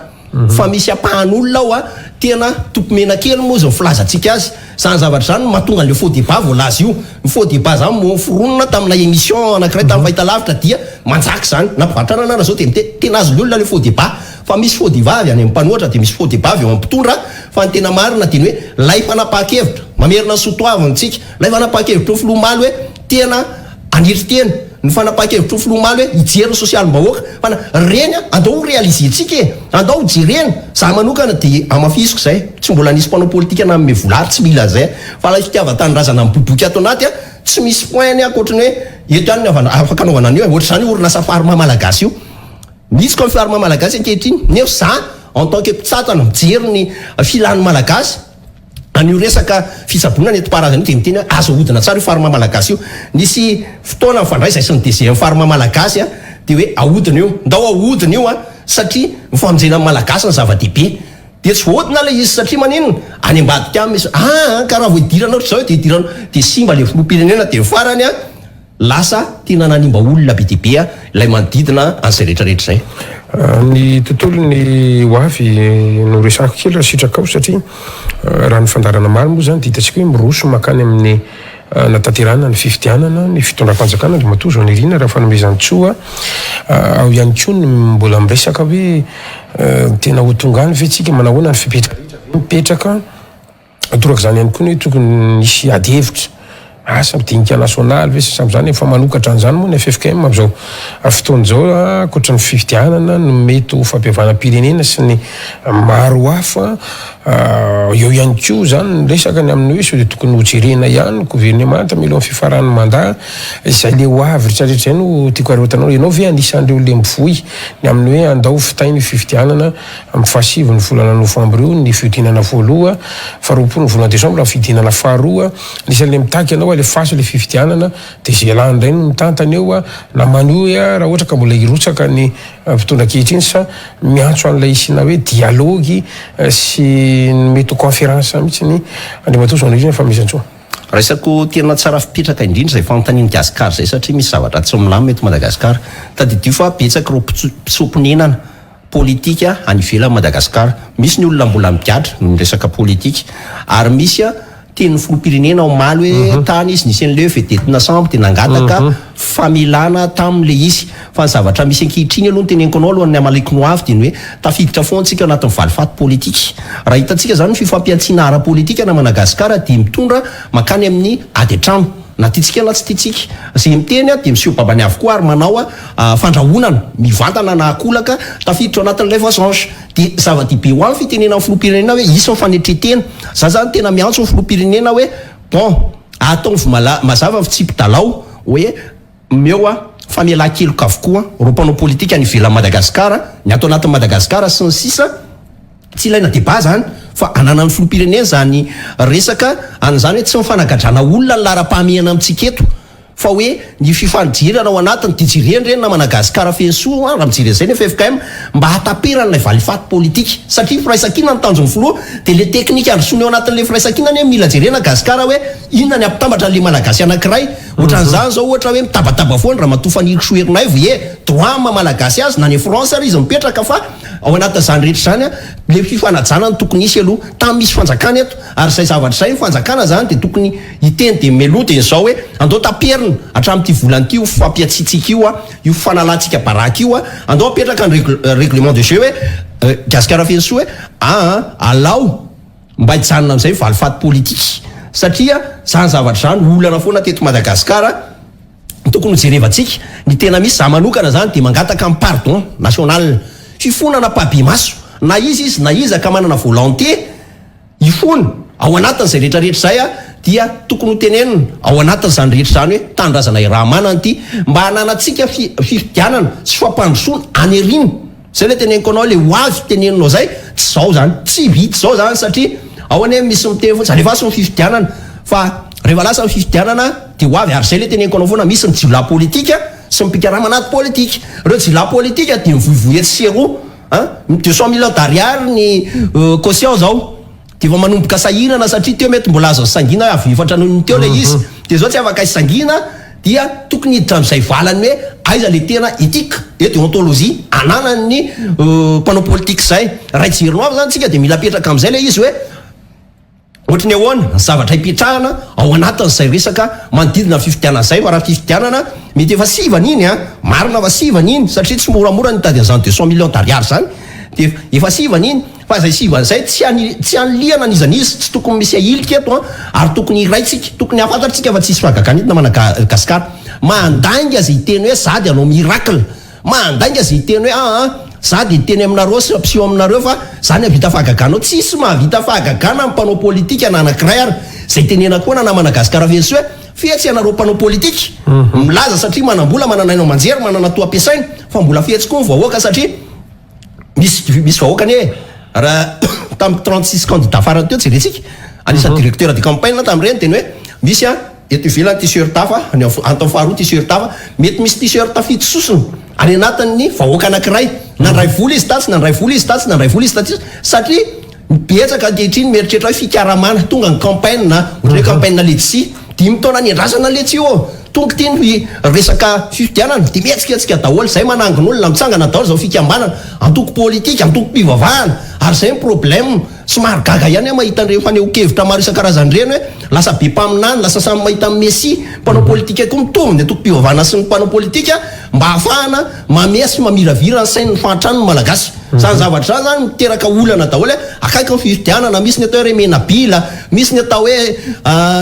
fa misy ampahan'olona ao tena tompomena kely moa izao filazantsika azy. Izany zavatra izany no mahatonga an'ilay faux débat voalaza io. Ny faux débat izany moa noforonina tamina émission anankiray tamin'ny fahitalavitra dia manjaka izany. Na mpivarotra anana ara izao dia miteny, tena azon'ny olona ilay faux débat. Fa misy faux débat avy any amin'ny mpanohatra dia misy faux débat avy ao amin'ny mpitondra fa ny tena marina dia ny hoe ilay fanapahan-kevitra, mamerina ny soatoavina tsika, ilay fanapahan-kevitry ny filoha omaly hoe tena hanetry tena, ny fanapahan-kevitry ny filoha omaly hoe hijery ny sosialim-bahoaka, fa na ireny andao ho réaliser-tsika e, andao ho jerena, za manokana dia hamafisiko izay, tsy mbola nisy mpanao politika nanome vola ary tsy mila an'izay fa ilay fitiavan-tanindrazana miboiboika ato anaty tsy misy point-ny ankoatry ny hoe eto ihany no afaka anaovana an'io e, ohatr'izany io orinasa Pharma malagasy io. Misy koa ny pharma malagasy ankehitriny nefa za en tant que mpitsatana mijery ny filan'ny malagasy an'io resaka fitsaboana nentim-paharazana io dia miteny hoe azo ahodina tsara io pharma malagasy io. Nisy fotoana nifandray zahay sy ny DG-n'ny pharma malagasy dia hoe ahodina io, ndao ahodina io satria ny famonjena ny malagasy no zava-dehibe. Dia tsy voahodina ilay izy satria maninona? Any ambadika any misy aa ka raha vao idirana ohatr'izao dia idirana dia simba ilay filoham-pirenena dia ny farany an. Lasa tena nanimba olona be dia be ilay manodidina an'izay rehetra rehetra izay. Ny tontolon'ny ho avy no resahako kely raha sitrakao satria raha ny fandaharana maro moa izany dia hitantsika hoe miroso mankany amin'ny hanatanterahana ny fifidianana ny fitondram-panjakana Andriamatoa Zonirina Rafanomezantsoa. Ao ihany koa ny mbola miresaka hoe tena ho tonga any ve tsika, manahoana ny fepetra rehetra ve mipetraka. Torak'izany ihany koa ny hoe tokony hisy ady hevitra, asa dinika nasionaly ve sy samy izany, efa manokatra an'izany moa ny ffkm amin'izao fotoana izao ankoatra ny fifidianana ny mety ho fampihavanam-pirenena sy ny maro hafa, eo ihany koa izany ny resaka ny amin'ny hoe sao dia tokony hojerena ihany ny governemanta mialohan'ny fifaran'ny mandat, izay le ho avy rehetra rehetra izay no tiako harotanao, ianao ve anisan'ireo le mivoy ny amin'ny hoe andao vitaina io fifidianana Amin'ny fahasivy ny volana novambra io ny fihodinana voaloha, faharoapolo ny volana desambra ny fihodinana faharoa. Anisan'ilay mitaky anao alefaso ilay fifidianana dia izay ialany indray no mitantana eo na manohy raha ohatra ka mbola hirotsaka ny mpitondra ankehitriny sa miantso an'ilay hisiana hoe dialogue sy ny mety ho conférence mihitsy ny Andriamatoa Jean Nirina Fanomezantsoa. Raisako tena tsara fipetraka indrindra izay fanontanian'i Gasikara izay satria misy zavatra tsy milamina eto Madagasikara. Tadidio fa betsaka ireo mpitsoa-ponenana politika any ivelan'i Madagascar. Misy ny olona mbola migadra noho ny resaka politika. Ary misy tenin'ny filoham-pirenena omaly hoe tany izy nisy an'ilay hoe vedette nasambo dia nangataka famelana tamin'ilay izy. Fa ny zavatra misy ankehitriny aloha no teneniko anao alohan'ny hamaliako ny ho avy dia ny hoe tafiditra foana tsika ao anatin'ny valifaty politika. Raha hitantsika izany ny fifampihantsiana ara-politika na Madagascar dia mitondra mankany amin'ny ady an-trano. Na tiantsika na tsy tiantsika. Izay miteny dia miseho babany avokoa ary manao fandrahonana mivantana na ankolaka tafiditra ao anatin'ilay voisange. Dia zava-dehibe ho ahy ny fitenenan'ny filoham-pirenena hoe hisy ny fanetren-tena. Za zany tena miantso ny filoham-pirenena hoe bon, ataovy mazava ny fitsipi-dalao hoe omeo famelan-keloka avokoa ireo mpanao politika any ivelan'i Madagasikara, ny ato anatin'i Madagasikara sy ny sisa. Tsy ilaina débat zany fa ananan'ny filoham-pirenena zany resaka an'izany hoe tsy ny fanagadrana olona ny laharam-pahamehana amintsika eto. Fa hoe ny fifandirana ao anatiny dia jerena ireny namana Gasikara Fenosoa an, raha mijery an'izay ny ffkm mba hataperana ilay valifaty politika satria firaisankina ny tanjon'ny filoha dia ilay teknika androsoana eo anatin'ilay firaisankina anie mila jerena Gasikara hoe inona ny hampitambatra an'ilay Malagasy anankiray ohatran'izany izao ohatra hoe mitabataba foana Ramatoa Fanirisoa Ernaivo ie droit maha Malagasy azy na any France ary izy mipetraka fa ao anatin'izany rehetra izany an ilay fifanajana no tokony hisy aloha tamy misy fanjakana eto Ary izay zavatra izay, ny fanjakana izany dia tokony hiteny dia mialoha dia izao hoe andao taperina hatramin'ity volana ity io fampiatsiantsika io, io fanalantsika baraka io, andao apetraka ny règlement de jeu hoe Gasikara Fenosoa hoe aa alao mba hijanona amin'izay valifaty politika satria izany zavatra izany olana foana teto Madagasikara, tokony ho jerevantsika ny tena misy, za manokana zany dia mangataka ny pardon national, fifonana ampahibemaso na iza izy na iza ka manana volonté hifona ao anatin'izay rehetra rehetra izay dia tokony ho tenenina ao anatin'izany rehetra izany hoe tanindrazana iraha-manana ity mba hananantsika fifidianana sy fampandrosoana any aoriana. Zay le teneniko anao le ho avy teneninao zay tsy zao zany tsy vita zao zany satria ao anie misy miteny fotsiny alefaso ny fifidianana fa rehefa lasa ny fifidianana de ho avy ary zay le teneniko anao foana misy ny jiolahy politika sy ny mpikarama anaty politika reo jiolahy politika de mivoivoy etsy sy eroa an 200 millions d'ariary ny caution zao De efa manomboka sahirana satria teo mety mbola azo sangiana avy efatra noho ny teo le izy de zao tsy afaka hisangiana dia tokony hiditra amizay valany hoe aiza le tena ethique et deontologie ananan'ny mpanao politique zay. Raha hijery noir zany tsika de mila apetraka amizay le izy hoe ohatry ny ahoana ny zavatra ipetrahana ao anatin'izay resaka manodidina ny fifidianana zay fa raha fifidianana mety efa sivana iny an, marina fa sivana iny satria tsy moramora ny hitady an'izany 200 millions d'ariary zany de efa sivana iny. Fa izay sivana izay tsy any tsy anilihana n'iza n'iza, tsy tokony misy ahilika eto an, ary tokony hiray tsika, tokony hahafantatra tsika fa tsisy fahagagana eto namana Gasikara. Mandainga izay hiteny hoe za dia hanao miracle, mandainga izay hiteny hoe aa za dia hiteny aminareo sy hampiseho aminareo fa za ny hahavita fahagagana ao, tsisy mahavita fahagagana ny mpanao politika na anakiray ary, izay itenenako foana namana Gasikara Fenosoa hoe fetsy ianareo mpanao politika, milaza satria manam-bola, manana haino aman-jery, manana toa ampiasaina, fa mbola fetsy koa ny vahoaka satria. Misy misy vahoaka anie raha tamin'ny 36 candidats farany teo jerentsika, anisan'ny directeur de campagne tamin'ireny teny hoe misy an eto ivelany t-shirt hafa, ny antony faharoa t-shirt hafa, mety misy t-shirt fito sosona any anatin'ny vahoaka anankiray, nandray vola izy tatsy, nandray vola izy tatsy, nandray vola izy tatsy, satria betsaka ankehitriny mieritreritra hoe fikaramana, tonga ny campagne, ohatran'ny hoe campagne letchis, dimy taona niandrasana letchis ô, tonga ity ny resaka fifidianana dia mihetsiketsika daholo, izay manangon'olona, mitsangana daholo izao fikambanana, antoko politika, antokom-pivavahana, ary izay ny problème, somary gaga ihany aho mahita an'ireny fanehoan-kevitra maro isan-karazany ireny hoe lasa be mpaminany, lasa samy mahita ny mesia, mpanao politika koa mitovy ny antokom-pivavahana sy ny mpanao politika mba hahafahana mamehy sy mamiravira ny sain'ny fahantran'ny Malagasy. Zany zavatra zany zany miteraka olana daholo e, akaiky ny fifidianana, misy ny atao hoe remenabila, misy ny atao hoe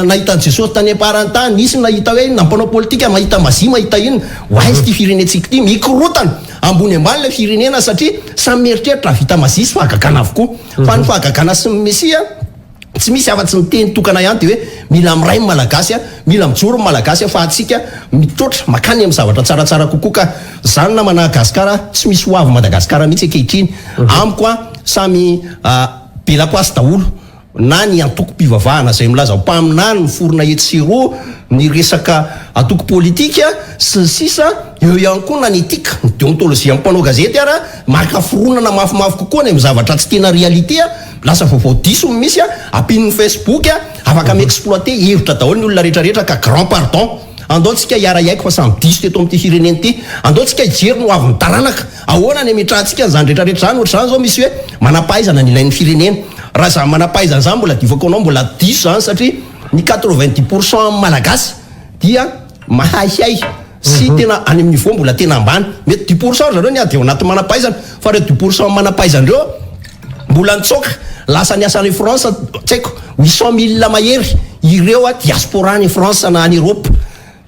nahita an'i Jesosy tany am-parany tany, misy ny nahita hoe inona, mpanao politika mahita mazia mahita inona, ho aiza ity firenentsika ity, mikorotana ambony ambany ilay firenena satria samy mieritreritra hahavita mazia sy fahagagana avokoa, fa ny fahagagana sy ny mesia. Tsy misy afa-tsy ny teny tokana ihany dia hoe mila miray ny Malagasy, mila mijoro ny Malagasy afahantsika mitroatra makany amin'ny zavatra tsaratsara kokoa ka zany namana Gasikara tsy misy ho avy Madagasikara mihitsy ankehitriny amiko a samy be lapoasy daholo na ny antokom-pivavahana izay milaza ho mpaminany miforona etsy sy eroa ny resaka antoko politika sy ny sisa eo ihany koa na ny etika ny deontologie amin'ny mpanao gazety ara maka fironana mafimafy kokoa any amin'ny zavatra tsy tena réalité Lasa vaovao diso no misy a, ampian'ny Facebook a, afaka mi exploiter hevitra daholo ny olona rehetra rehetra ka grand pardon. Andao tsika hiara hiaiky fa samy diso teto amin'ity firenena ity. Andao tsika hijery ny ho avin'ny taranaka. Ahoana ny hametrahantsika an'izany rehetra rehetra izany, ohatr'izany izao misy hoe manam-pahaizana ny ilain'ny firenena. Raha izany manam-pahaizana izany mbola divako anao mbola diso izany satria ny 90 pour cent amin'ny malagasy dia mahaihay sy tena any amin'ny niveau mbola tena ambany. Mety dix pour cent ry zareo ny ady ao anaty manam-pahaizana fa ireo dix pour cent manam-pahaizana ireo mbola nitsoaka lasa niasa any France tsy haiko 800 000 mahery ireo a diaspora any France na any Europe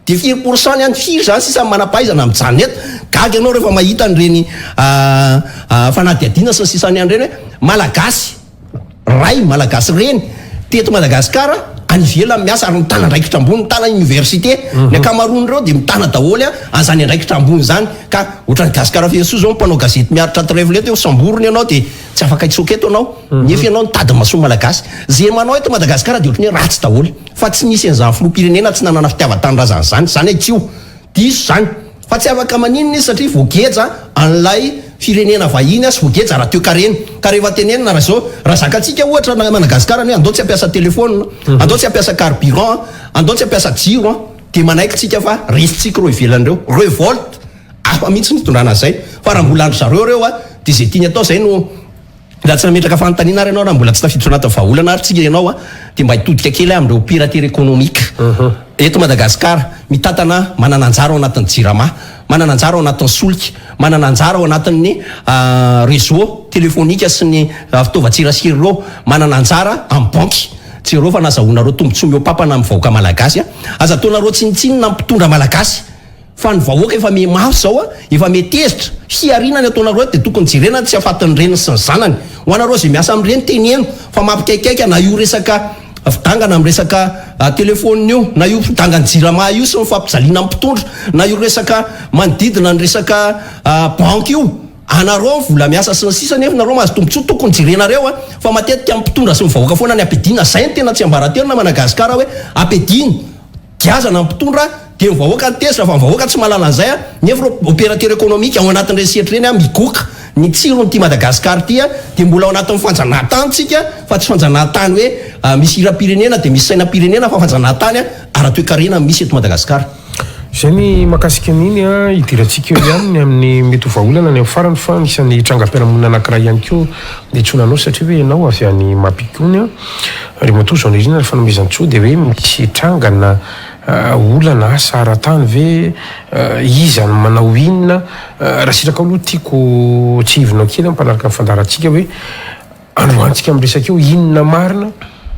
de firy pour cent ny any firy zany sisa ny manam-pahaizana mijanona eto. Gaga ianao rehefa mahita an'ireny fanadihadiana sy ny sisa any ireny hoe malagasy ray, malagasy reny teto Madagasikara. any ivelany miasa ary mitana andraikitra ambony, mitana université. Ny ankamaroan'ireo dia mitana daholo an'izany andraikitra ambony izany. Ka ohatran'i Gasikara Fenosoa izao mpanao gazety miaritra trèfle eto, samborina ianao dia tsy afaka hitsoaka eto ianao, nefa ianao nitady ny masoan'ny Malagasy. Izay manao eto Madagasikara dia ohatran'ny hoe ratsy daholo. Fa tsy nisy an'izany filoham-pirenena tsy nanana fitiavan-tanindrazana izany. Izany aitsio. Diso izany. Fa tsy afaka maninona izy satria voageja an'ilay firenena vahiny sy voageja ara-toekarena. Ka rehefa tenenina raha izao, raha zakantsika ohatra na Madagasikara ny hoe andao tsy hampiasa telephone, andao tsy hampiasa carburant, andao tsy hampiasa jiro, dia manaiky tsika fa resintsika ireo ivelany ireo. Revolte hafa mihitsy ny fitondrana an'izay. Fa raha mbola an-dry zareo ireo dia izay tiany atao izay no. Raha tsy nametraka fanontaniana ary ianao, raha mbola tsy tafiditra anatin'ny vahaolana ary tsika ianao a, dia mba hitodika kely aho amin'ireo opérateur économique eto Madagasikara, mitantana, manana anjara ao anatin'ny Jirama, manana anjara ao anatin'ny solika, manana anjara ao anatin'ny réseau téléphonique sy ny fitaovan-tserasera ireo, manana anjara amin'ny banky. Jereo fa nazahoanareo tombontsoa mihoa-papana amin'ny vahoaka malagasy a! Aza ataonareo tsinontsinona ny mpitondra malagasy. Fa ny vahoaka efa miha mafy zao a, efa miha tezitra, fihariana ny ataonareo eto dia tokony jerena ny tsy hahafatin'ny reniny sy ny zanany. Ho anareo izay miasa amin'ireny teneno fa mampikaikaika na io resaka fidangana amin'ny resaka telephone io, na io fidangan'ny jirama io sy ny fampijaliana ny mpitondra, na io resaka manodidina ny resaka banky io. Anareo ny vola miasa sy ny sisa nefa nareo mahazo tombotsoa tokony jerenareo a, fa matetika ny mpitondra sy ny vahoaka foana ny ampiadiana, zay no tena tsiambaratelo na Madagascar hoe ampiadiana. Giazana ny mpitondra dia ny vahoaka no tezitra fa ny vahoaka tsy mahalala an'izay a, nefa ireo opérateur économique ao anatin'ireny sehatra ireny a migoka ny tsiron'ity Madagascar ity a, dia mbola ao anatin'ny fanjanahantany tsika fa tsy fanjanahantany hoe misy hiram-pirenena dia misy sainam-pirenena fa fanjanahantany ara-toekarena no misy eto Madagascar. Izay ny mahakasika an'iny a, hidirantsika eo ihany ny amin'ny mety ho vahaolana any amin'ny farany fa anisan'ny trangam-piarahamonina anankiray ihany koa niantsoana anao satria hoe ianao avy any Mampikony a. Andriamatoa Jean Nirina Rafanomezantsoa dia hoe misy trangana olana asa ara-tany ve, iza no manao inona? Raha sitrakao aloha tiako tsihivinao kely mpanaraka ny fandaharantsika hoe androantsika miresaka eo inona marina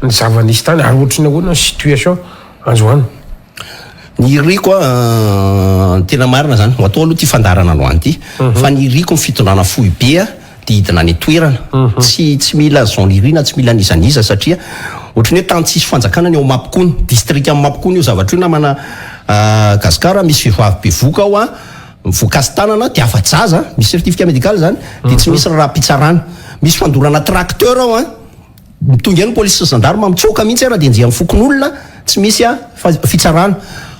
ny zava-nisy tany ary ohatry ny ahoana ny situation androany? Ny iriko an, ny tena marina zany, ho atao aloha ity fandaharana androany ity, fa ny iriko ny fitondrana foibe an, dia hidina any an-toerana, tsy tsy mila Jean Nirina, tsy mila n'iza n'iza satria ohatran'ny hoe tany tsisy fanjakana ny ao Mampikony, distrikan'i Mampikony io zavatra io namana Gascar, misy vehivavy bevoka ao an, voakasi-tanana dia afa-jaza, misy certificat médical zany, dia tsy misy raharaham-pitsarana, misy fandorana tracteur ao an. Tonga eo ny polisy sy gendarme mitsoaka mihitsy ara dia enjehan'ny fokonolona tsy misy fitsarana.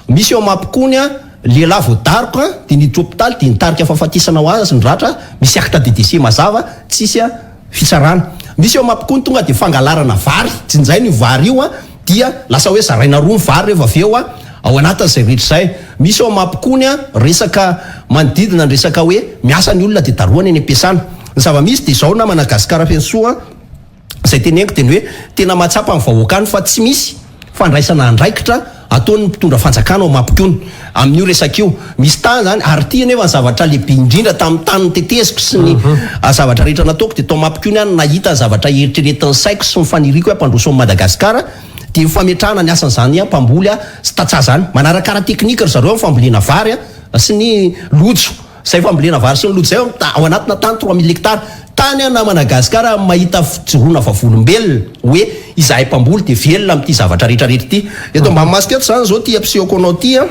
Misy eo Mampikony lehilahy voadaroka dia niditra hopitaly dia nitarika fahafatesana ho azy ny ratra, misy acte de décès mazava tsisy fitsarana. Misy eo Mampikony tonga dia fangalarana vary, jinjaina io vary io dia lasa hoe zaraina roa ny vary rehefa avy eo ao anatin'izay rehetra izay. Misy eo Mampikony resaka manodidina ny resaka hoe miasa ny olona dia darohana eny am-piasana. Ny zava-misy dia izao namana Gasikara Fenosoa, Izay teneniko dia ny hoe tena mahatsapa ny vahoaka any fa tsy misy fandraisana andraikitra ataon'ny mpitondra fanjakana ao Mampikony amin'io resaka io. Misy tany izany ary ity anefa ny zavatra lehibe indrindra tamin'ny tany noteteziko sy ny zavatra rehetra nataoko dia tao Mampikony aho no nahita ny zavatra eritreretin'ny saiko sy ny faniriako hoe hampandroso an'i Madagasikara dia ny fametrahana ny asan'izany mpamboly sy tantsaha izany. Manaraka ara-teknika ry zareo amin'ny fambolena vary sy ny lojo. Izay fambolena vary sy ny lojy izay ao anatina tany 3000 hectares. Tany aho namana Gasikara mahita fijoroana vavolombelona hoe izahay mpamboly dia velona amin'ity zavatra rehetra rehetra ity. Eto ambany masoko eto izany izao ity ampisehoko anao ity an.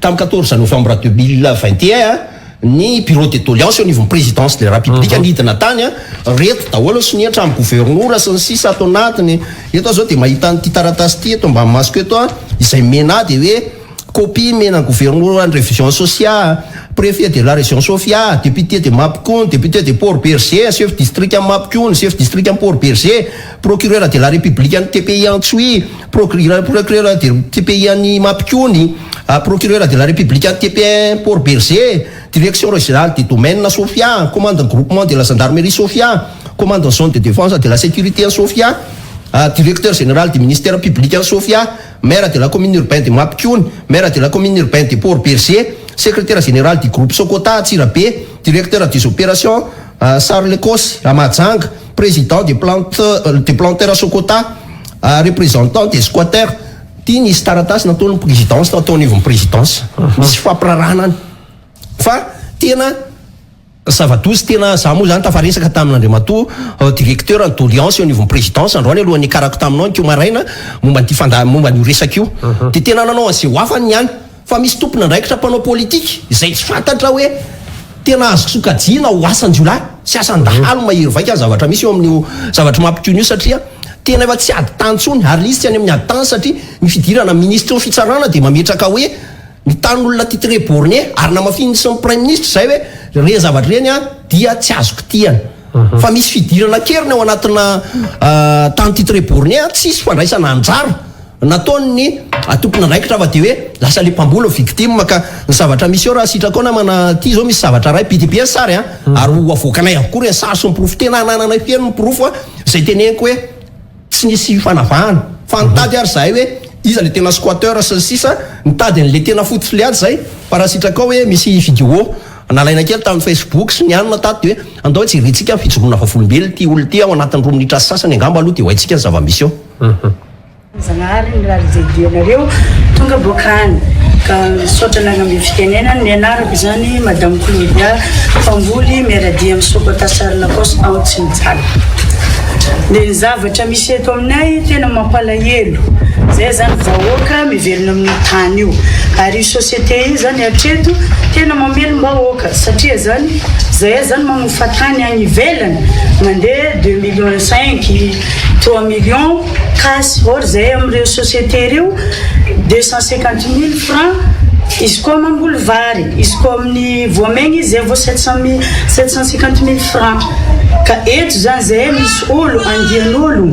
Tamin'ny 14 novembre 2021 ny bureau de doléance eo anivon'ny présidence de la République nidina tany an, reto daholo ny sonia hatramin'ny governora sy ny sisa ato anatiny. Eto aho izao dia mahita an'ity taratasy ity eto ambany masoko eto an, izay mena dia hoe Copie mena gouverneur ny région Socia, préfet de la région Sofia, député de Mampikony, député de Port Bergé, chef district an'i Mampikony, chef district an'i Port Bergé, procureur de la République an'i TPI Antsohihy, procureur procureur de TPI an'i Mampikony, procureur de la République an'i TPI Port Bergé, direction régionale des domaines Sofia, commande groupement de la gendarmerie Sofia, commande zone de défense de la sécurité an'i Sofia, directeur général du ministère public an'i Sofia, Maire de la commune urbaine de Mampikony, Maire de la commune urbaine de Port Bergé, Secrétaire général du groupe Socota Antsirabe, Directeur des opérations Sarlecos à Mahajanga, Président des plantes des planteurs Socota, Représentant des squatteurs. Ity nisy taratasy nataon'ny présidence tao anivon'ny présidence. Misy fampirarahana any. Fa tena. Zava-doza tena, za moa zany tafaresaka tamin'Andriamatoa directeur ny doléance eo anivon'ny présidence androany alohan'ny niakarako taminao nikeo maraina momba an'ity fanda momba an'io resaka io. Dia tena nanao an'izay ho afany ihany fa misy tompon'andraikitra mpanao politika izay tsy fantatra hoe tena azo sokajiana ho asan-jiolahy sy asan-dahalo mahery vaika ny zavatra misy eo amin'io zavatra mampitony io satria tena efa tsy ady tany intsony ary ilay izy tsy any amin'ny ady tany satria ny fidirana minisitry ny fitsarana dia mametraka hoe Ny tanin'olona titré borné ary namafin'ny sy ny praiminisitra izay hoe ireny zavatra ireny dia tsy azo kitihana. Fa misy fidirana an-keriny ao anatina tany titré borné tsisy fandraisana anjara nataon'ny tompon'andraikitra fa dia hoe lasa le mpamboly no victime ka ny zavatra misy eo raha sitrakao namana ty zao misy zavatra iray be dia be ny sary an ary ho avoakanay avokoa ireny sary sy ny porofo tena anananay feno ny porofo izay teneniko hoe Tsy nisy fanavahana fa nitady ary zahay hoe iza le tena squatter sy ny sisa nitady an'le tena fotofiliady zay fa raha sitrakao hoe misy video nalaina kely tamin'ny facebook sy ny anona tato de hoe andao jerentsika ny fijoroana vavolombelona ity olona ity ao anatin'ny roa minitra sy sasany angamba aloha de ho haintsika ny zava-misy eo. Zagnahary mirary izay dianareo tonga boaka any ka misaotra nagnamby fitenenana ny anarako zany madame Claudia mpamboly miaradia am Sokota Sarlacos ao Tsimijaly de ny zavatra misy eto aminay tena mampalahelo zay zany vahoaka mivelona amin'io tany io ary io société io zany hatreto tena mamelom-bahoaka satria zany zay zany manofa tany any ivelany mandeha deux millions cinq trois millions Cash or zay amin'ireo société ireo 250 000 francs izy koa mamboly vary izy koa amin'ny voamaigny izy zay vao 700 750 000 francs ka eto zany zay misy olo andian'olo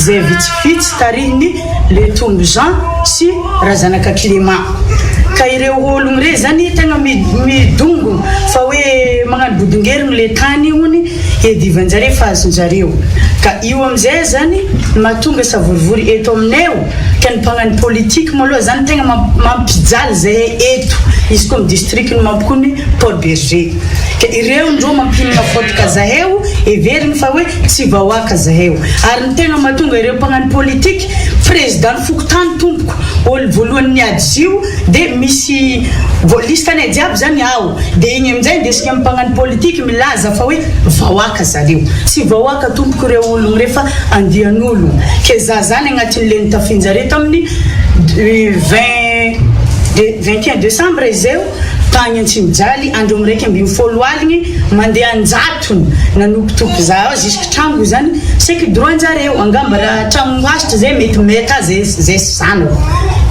zay vitsivitsy tarihiny le Tombo Jean sy Razanaka Clément ka ireo ologno rey zany tegna midongo fa hoe magnano bodongerigny le tany hony Iadivan-jareo fa azon-jareo. Ka io amizay zany no mahatonga savorivory eto aminay o, ka ny mpagnano politique maloha zany tegna mampijaly zahay eto, izy koa am district ny Mampikony Port Bergé. Ka ireo ndrô mampihinana fotaka zahay o, heveriny fa hoe tsy vahoaka zahay o. Ary ny tegna mahatonga ireo mpagnano politique, président ny fokontany tompoko, olo voalohany niady zio de misy liste anay jiaby zany ao. Dia igny aminjay indesigny amin'ny mpagnano politique milaza fa hoe vahoaka zareo. Tsy vahoaka tompoko ireo ologno ireo fa andian'ologno. Ke za zany agnatin'le nitafinjareo tamin'ny 20 21 décembre izeo tagny Antsimijaly andro am 11 aligny mandeha anjatony nanopitopy za ao jusque trango zany c'est que droit njareo angamba raha tragno hasitra zay mety mety azy zay sy zanako.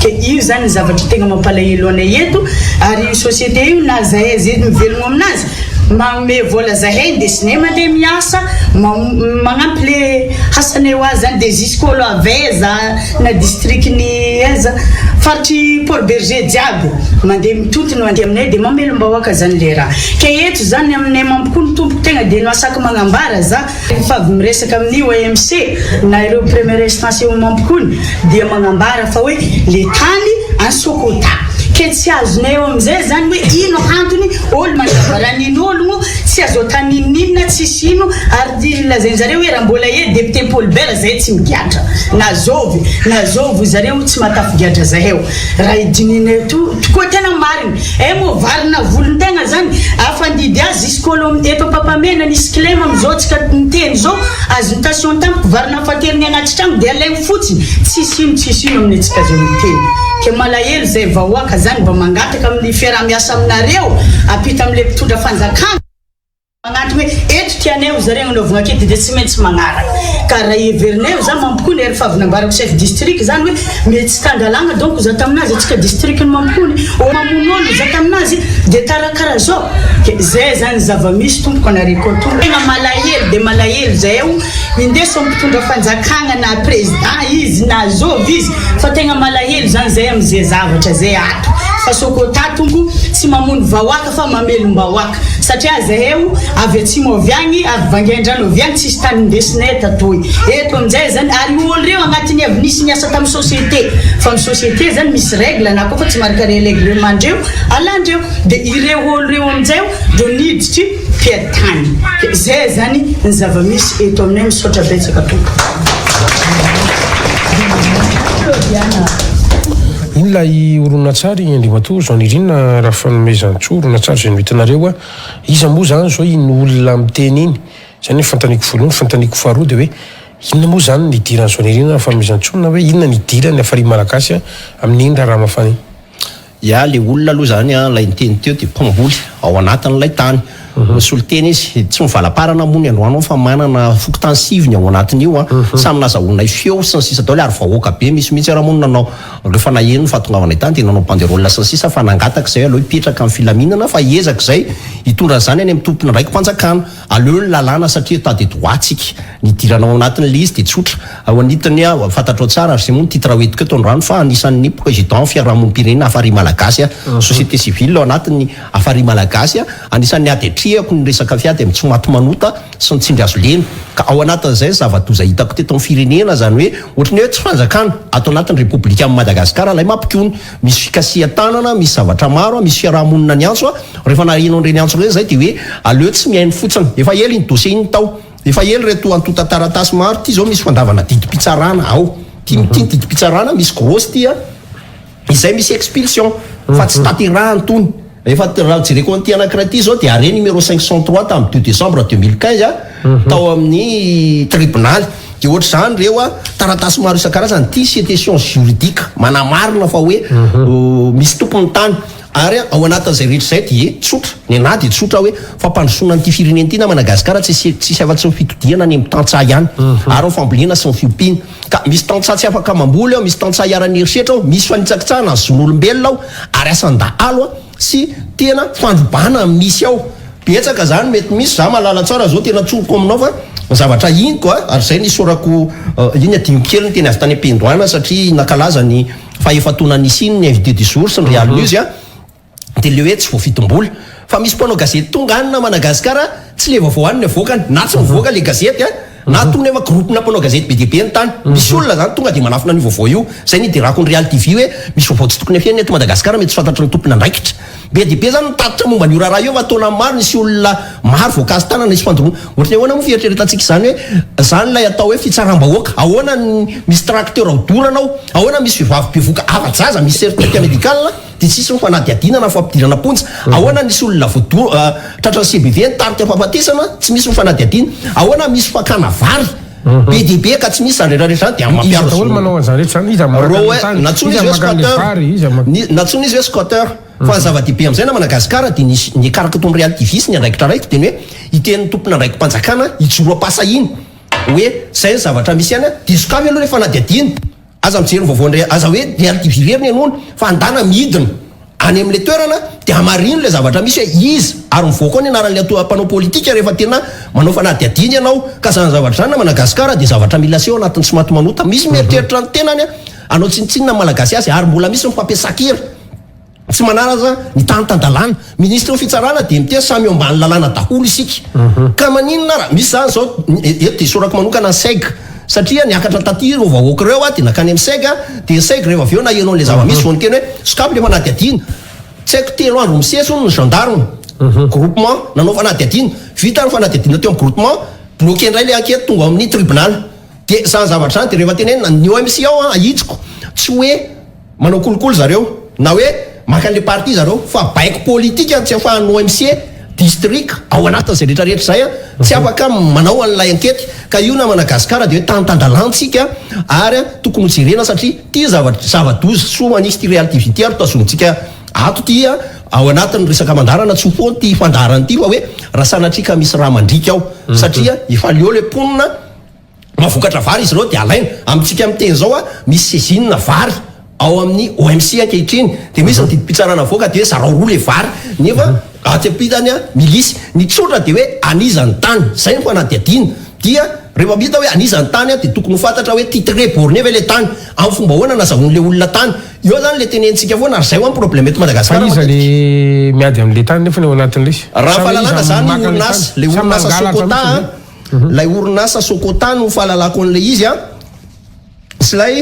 Ke io zany ny zavatra tegna mampalahelo anay eto ary io société io na zahay zay mivelogno aminazy magnome vola zahay indesinay mandeha miasa magnampy le asanay ho azy zany de jusque olo avy aiza na district ny aiza faritry Port Bergé jiaby mandeha mitontona mandeha aminay de mamelom-bahoaka zany le raha ke eto zany aminay mampikoa ny tompoko tegna de no asaky magnambara za Rehefa avy miresaka amin'ny OMC na ireo première instance eo Mampikony dia magnambara fa hoe le tany any Socota ke tsy azonay eo amizay zany hoe ino antony olo mandrava ranin'ologno tsy azo atao n'inon'inona tsisy ino ary lazainjareo hoe raha mbola e député Paul Bert zay tsy migadra na zovy na zovy zareo tsy mahatafigadra zaheo raha idinihinay tokoa tena marigny Eh moa varina volon-tegna zany afandidy azy jusque olo eto Ampampamena nisy kilema amizao tsika miteny zao azony tension tampoka varina afateriny agnaty tragno de alaigny fotsiny tsisy ino tsisy ino amin'ny tsika zao miteny ke malahelo zay vahoaka zany mba mangataka amin'ny fiaraha-miasa aminareo ampita amle mpitondra fanjakana Magnantona hoe eto tianay ho zareo agnanaovagna ankety dia tsy maintsy magnaraka. Ka raha heverinay ho za Mampikony ary efa avy nambarako chef district zany hoe mety tsy tan-dalàgna donc za taminazy antsika district ny Mampikony ô mamono olo za taminazy dia tarakara zao. Ke zay zany zava-misy tompoko anareo koa tompoko. Tegna malahelo dia malahelo zahay o indeso am mpitondra fanjakagna na président izy na zovy izy fa tegna malahelo zany zahay amizay zavatra zay ato fa Socota tompo tsy mamono vahoaka fa mamelom-bahoaka. Satria zaheo avy atsimo avy agny, avy Vangaindrano avy agny tsisy tany indesinay tatoy. Eto aminjay zany ary io olo reo agnatiny avy nisy niasa tamy société. Fa ny société zany misy règle na koa fa tsy maraka règlement ndreo alandreo. De ireo olo reo aminjay ro niditry mpiady tany. De zay zany ny zava-misy eto aminay misaotra betsaka tompoko. Iny ilay horonantsary Andriamatoa Jean Nirina Rafanomezantsoa, horonantsary izay noentinareo a. Iza moa izany izao iny olona miteny iny? Izay ny fanontaniako voalohany. Fanontaniako faharoa dia hoe inona moa izany ny idiran'i Jean Nirina Rafanomezantsoa na hoe inona ny idiran'ny Hafari Malagasy amin'iny raharaha mafana iny? Ya, le olona aloha zany an, ilay niteny teo dia mpamboly ao anatin'ilay tany. Misolo tena izy. Tsy mivalaparana moa ny androany ao fa manana fokontany sivy ny ao anatin'io an. Samy nazahoanay feo sy ny sisa daholo ary vahoaka be misy mihitsy ara moa no nanao, rehefa naheno ny fahatongavanay tany dia nanao banderole sy ny sisa fa nangataka izay aleo hipetraka amin'ny filaminana fa hiezaka izay hitondra an'izany any amin'ny tompon'andraiki-panjakana. Aleo ny lalàna satria état de droit tsika. Ny hidirana ao anatin'ilay izy dia tsotra. Ao anitiny aho, fantatrao tsara ary izay moa ny titre hoentiko eto androany fa anisan'ny président fiarahamonim-pirenena Hafari Malagasy aho. Société civile ao anatin'ny Hafari Malagasy aho. Anisan'ny ady atrehako ny resaka fiady amin'ny tsy maty manota sy ny tsindry hazo lena. Ka ao anatin'izay ny zava-doza hitako teto amin'ny firenena izany hoe ohatran'ny hoe tsy fanjakana ato anatin'ny Repoblikan'i Madagasikara ilay mampikomy. Misy fikasihan-tanana, misy zavatra maro, misy fiaraha-monina niantso. Rehefa naheno an'ireny antso ireny izahay dia hoe aleo tsy mihaino fotsiny. Efa ela iny dossier iny tao. Efa ela ireto antontan-taratasy maro ity izao misy fandavana didim-pitsarana ao. Ity ity ny didim-pitsarana misy grosse ity an. Izay misy expulsion fa tsy tanterahana itony. Efa raha jereko an'ity anankiray ity izao dia arrêt numéro 503 tamin'ny 2 décembre 2015 tao amin'ny tribonaly. Dia ohatr'izany ireo a, taratasy maro isan-karazany, ity citation juridique manamarina fa hoe misy tompony tany. Ary ao anatin'izay rehetra izay dia tsotra, ny anah dia tsotra hoe fampandrosoana an'ity firenena ity na Madagasikara tsisy tsisy afa-tsy ny fitodihana any amin'ny tantsaha ihany ary ny fambolena sy ny fiompiana. Ka misy tantsaha tsy afaka mamboly ao, misy tantsaha iharan'ny herisetra ao, misy fanitsakitsahana ny zon'olombelona ao ary asan-dahalo sy tena fandrobana misy ao. Betsaka zany mety misy, za mahalala tsara zao tena tsoriko aminao fa ny zavatra iniko a, ary zay nisaorako iny adinoko kely ny teny avy tany am-piandohana satria nankalaza ny faha efa-taona nisiany ny invité du jour sy ny Real News a, de le hoe tsy voafidim-bola fa misy mpanao gazety tonga any na Madagascar tsy le vaovao any ny avoakany na tsy mivoaka le gazety a, na tonga nefa groupe-na mpanao gazety be dia be ny tany, misy olona zany tonga de manafina an'io vaovao io, zay niderako ny Real TV hoe misy vaovao tsy tokony afenina eto Madagascar mety tsy fantatry ny tompon'andraikitra. Be dia be zany ny tatitra momba an'io raharaha io fa taona maro nisy olona maro voakasi-tanana nisy fandoroana. Ohatran'ny ahoana moa fieritreretantsika izany hoe zany ilay atao hoe fitsaram-bahoaka? Ahoana ny misy tracteur hodorana ao? Ahoana misy vehivavy bevoka afa-jaza misy certificat médical dia tsisy ny fanadihadiana na fampidirana am-ponja? Ahoana nisy olona voado tratran'ny CBV nitarika fahafatesana tsy misy ny fanadihadiana? Ahoana misy fakana vary be dia be ka tsy misy izany rehetra rehetra izany dia Iza daholo manao an'izany rehetra izany? Iza maka ny tany? Nantsoina Iza izy hoe maka ny squatter. vary? Iza maka. Ny, nantsoina izy hoe squatter. Fa ny zava-dehibe amin'izay na Madagasikara dia nisy ny karaka tao amin'ny Real TV sy ny andraikitra raiko dia ny hoe hitenin'ny tompon'andraiki-panjakana hijoro am-pahasahiana hoe izay ny zavatra misy any dia sokafy aloha ilay fanadihadiana. Aza mijery ny vaovaon'ny aza hoe Real TV irery ny henoina fa andana midina any amin'ilay toerana dia hamarino ilay zavatra misy hoe iza ary mivoaka ao ny anaran'ilay atao mpanao politika rehefa tena manao fanadihadiana ianao ka izany zavatra izany na Madagasikara dia zavatra mila aseho anatin'ny tsy maty manota misy mieritreritra ny tenany hanao tsinontsinona ny Malagasy azy ary mbola misy ny fampiasan-kery Tsy manaraza ny tany tan-dalàna. Minisitry ny fitsarana dia miteny samy eo ambany lalàna daholo isika. Ka maninona ara? Misy zany zao, eto dia isaorako manokana ny SEG satria niakatra taty ireo vahoaka ireo dia nankany amin'ny SEG dia ny SEG rehefa avy eo naheno an'ilay zava-misy vao niteny hoe sokafy ilay fanadihadiana. Tsy haiko telo andro misesy hono ny gendarme, groupement, nanao fanadihadiana. Vita ny fanadihadiana teo amin'ny groupement, bloqué indray ilay enquête tonga ao amin'ny tribunal. Dia izany zavatra izany dia rehefa tenenina, ny OMC ao an, ahitsiko, tsy hoe. Manao kolikoly zareo na hoe maka an'le parti zareo fa baiko politika no tsy afahan'ny OMC district ao anatin'izay rehetra rehetra izay tsy afaka manao an'ilay ankety ka io namana Gasikara dia hoe tany tan-dalàntsika ary tokony ho jerena satria ity zavatra zava-doza soa manisy ity Real TV ity ary tazomintsika ato ity ao anatin'ny resaka mandaharana tsy ho foana ity fandaharana ity fa hoe raha sanatria ka misy rà mandriaka ao satria efa leo le mponina Mahavokatra vary izy ireo dia alaina. Amintsika miteny izao a, misy saisine vary ao amin'ny OMC ankehitriny. Dia misy ny didim-pitsarana avoaka dia hoe zarao roa ilay vary. Nefa atsy ampitany a, milisy. Ny tsotra dia hoe an'iza ny tany. Izay no fanadihadiana. Dia rehefa hita hoe an'iza ny tany dia tokony ho fantatra hoe titré borné ve ilay tany. Amin'ny fomba ahoana nazahoan'ilay olona tany. Eo izany ilay tenenintsika foana ary izay ho'a ny problème eto Fa Madagasikara iza matetika. le miady amin'ilay tany nefa ny ao anatin'ilay izy? Raha Sa hoe fahalalana iza izany maka an'ilay orinasa, tany? ilay Sa orinasa mangalatra Socota mihitsy a, ve? Ilay orinasa Socota no fahalalako an'ilay izy an, sy ilay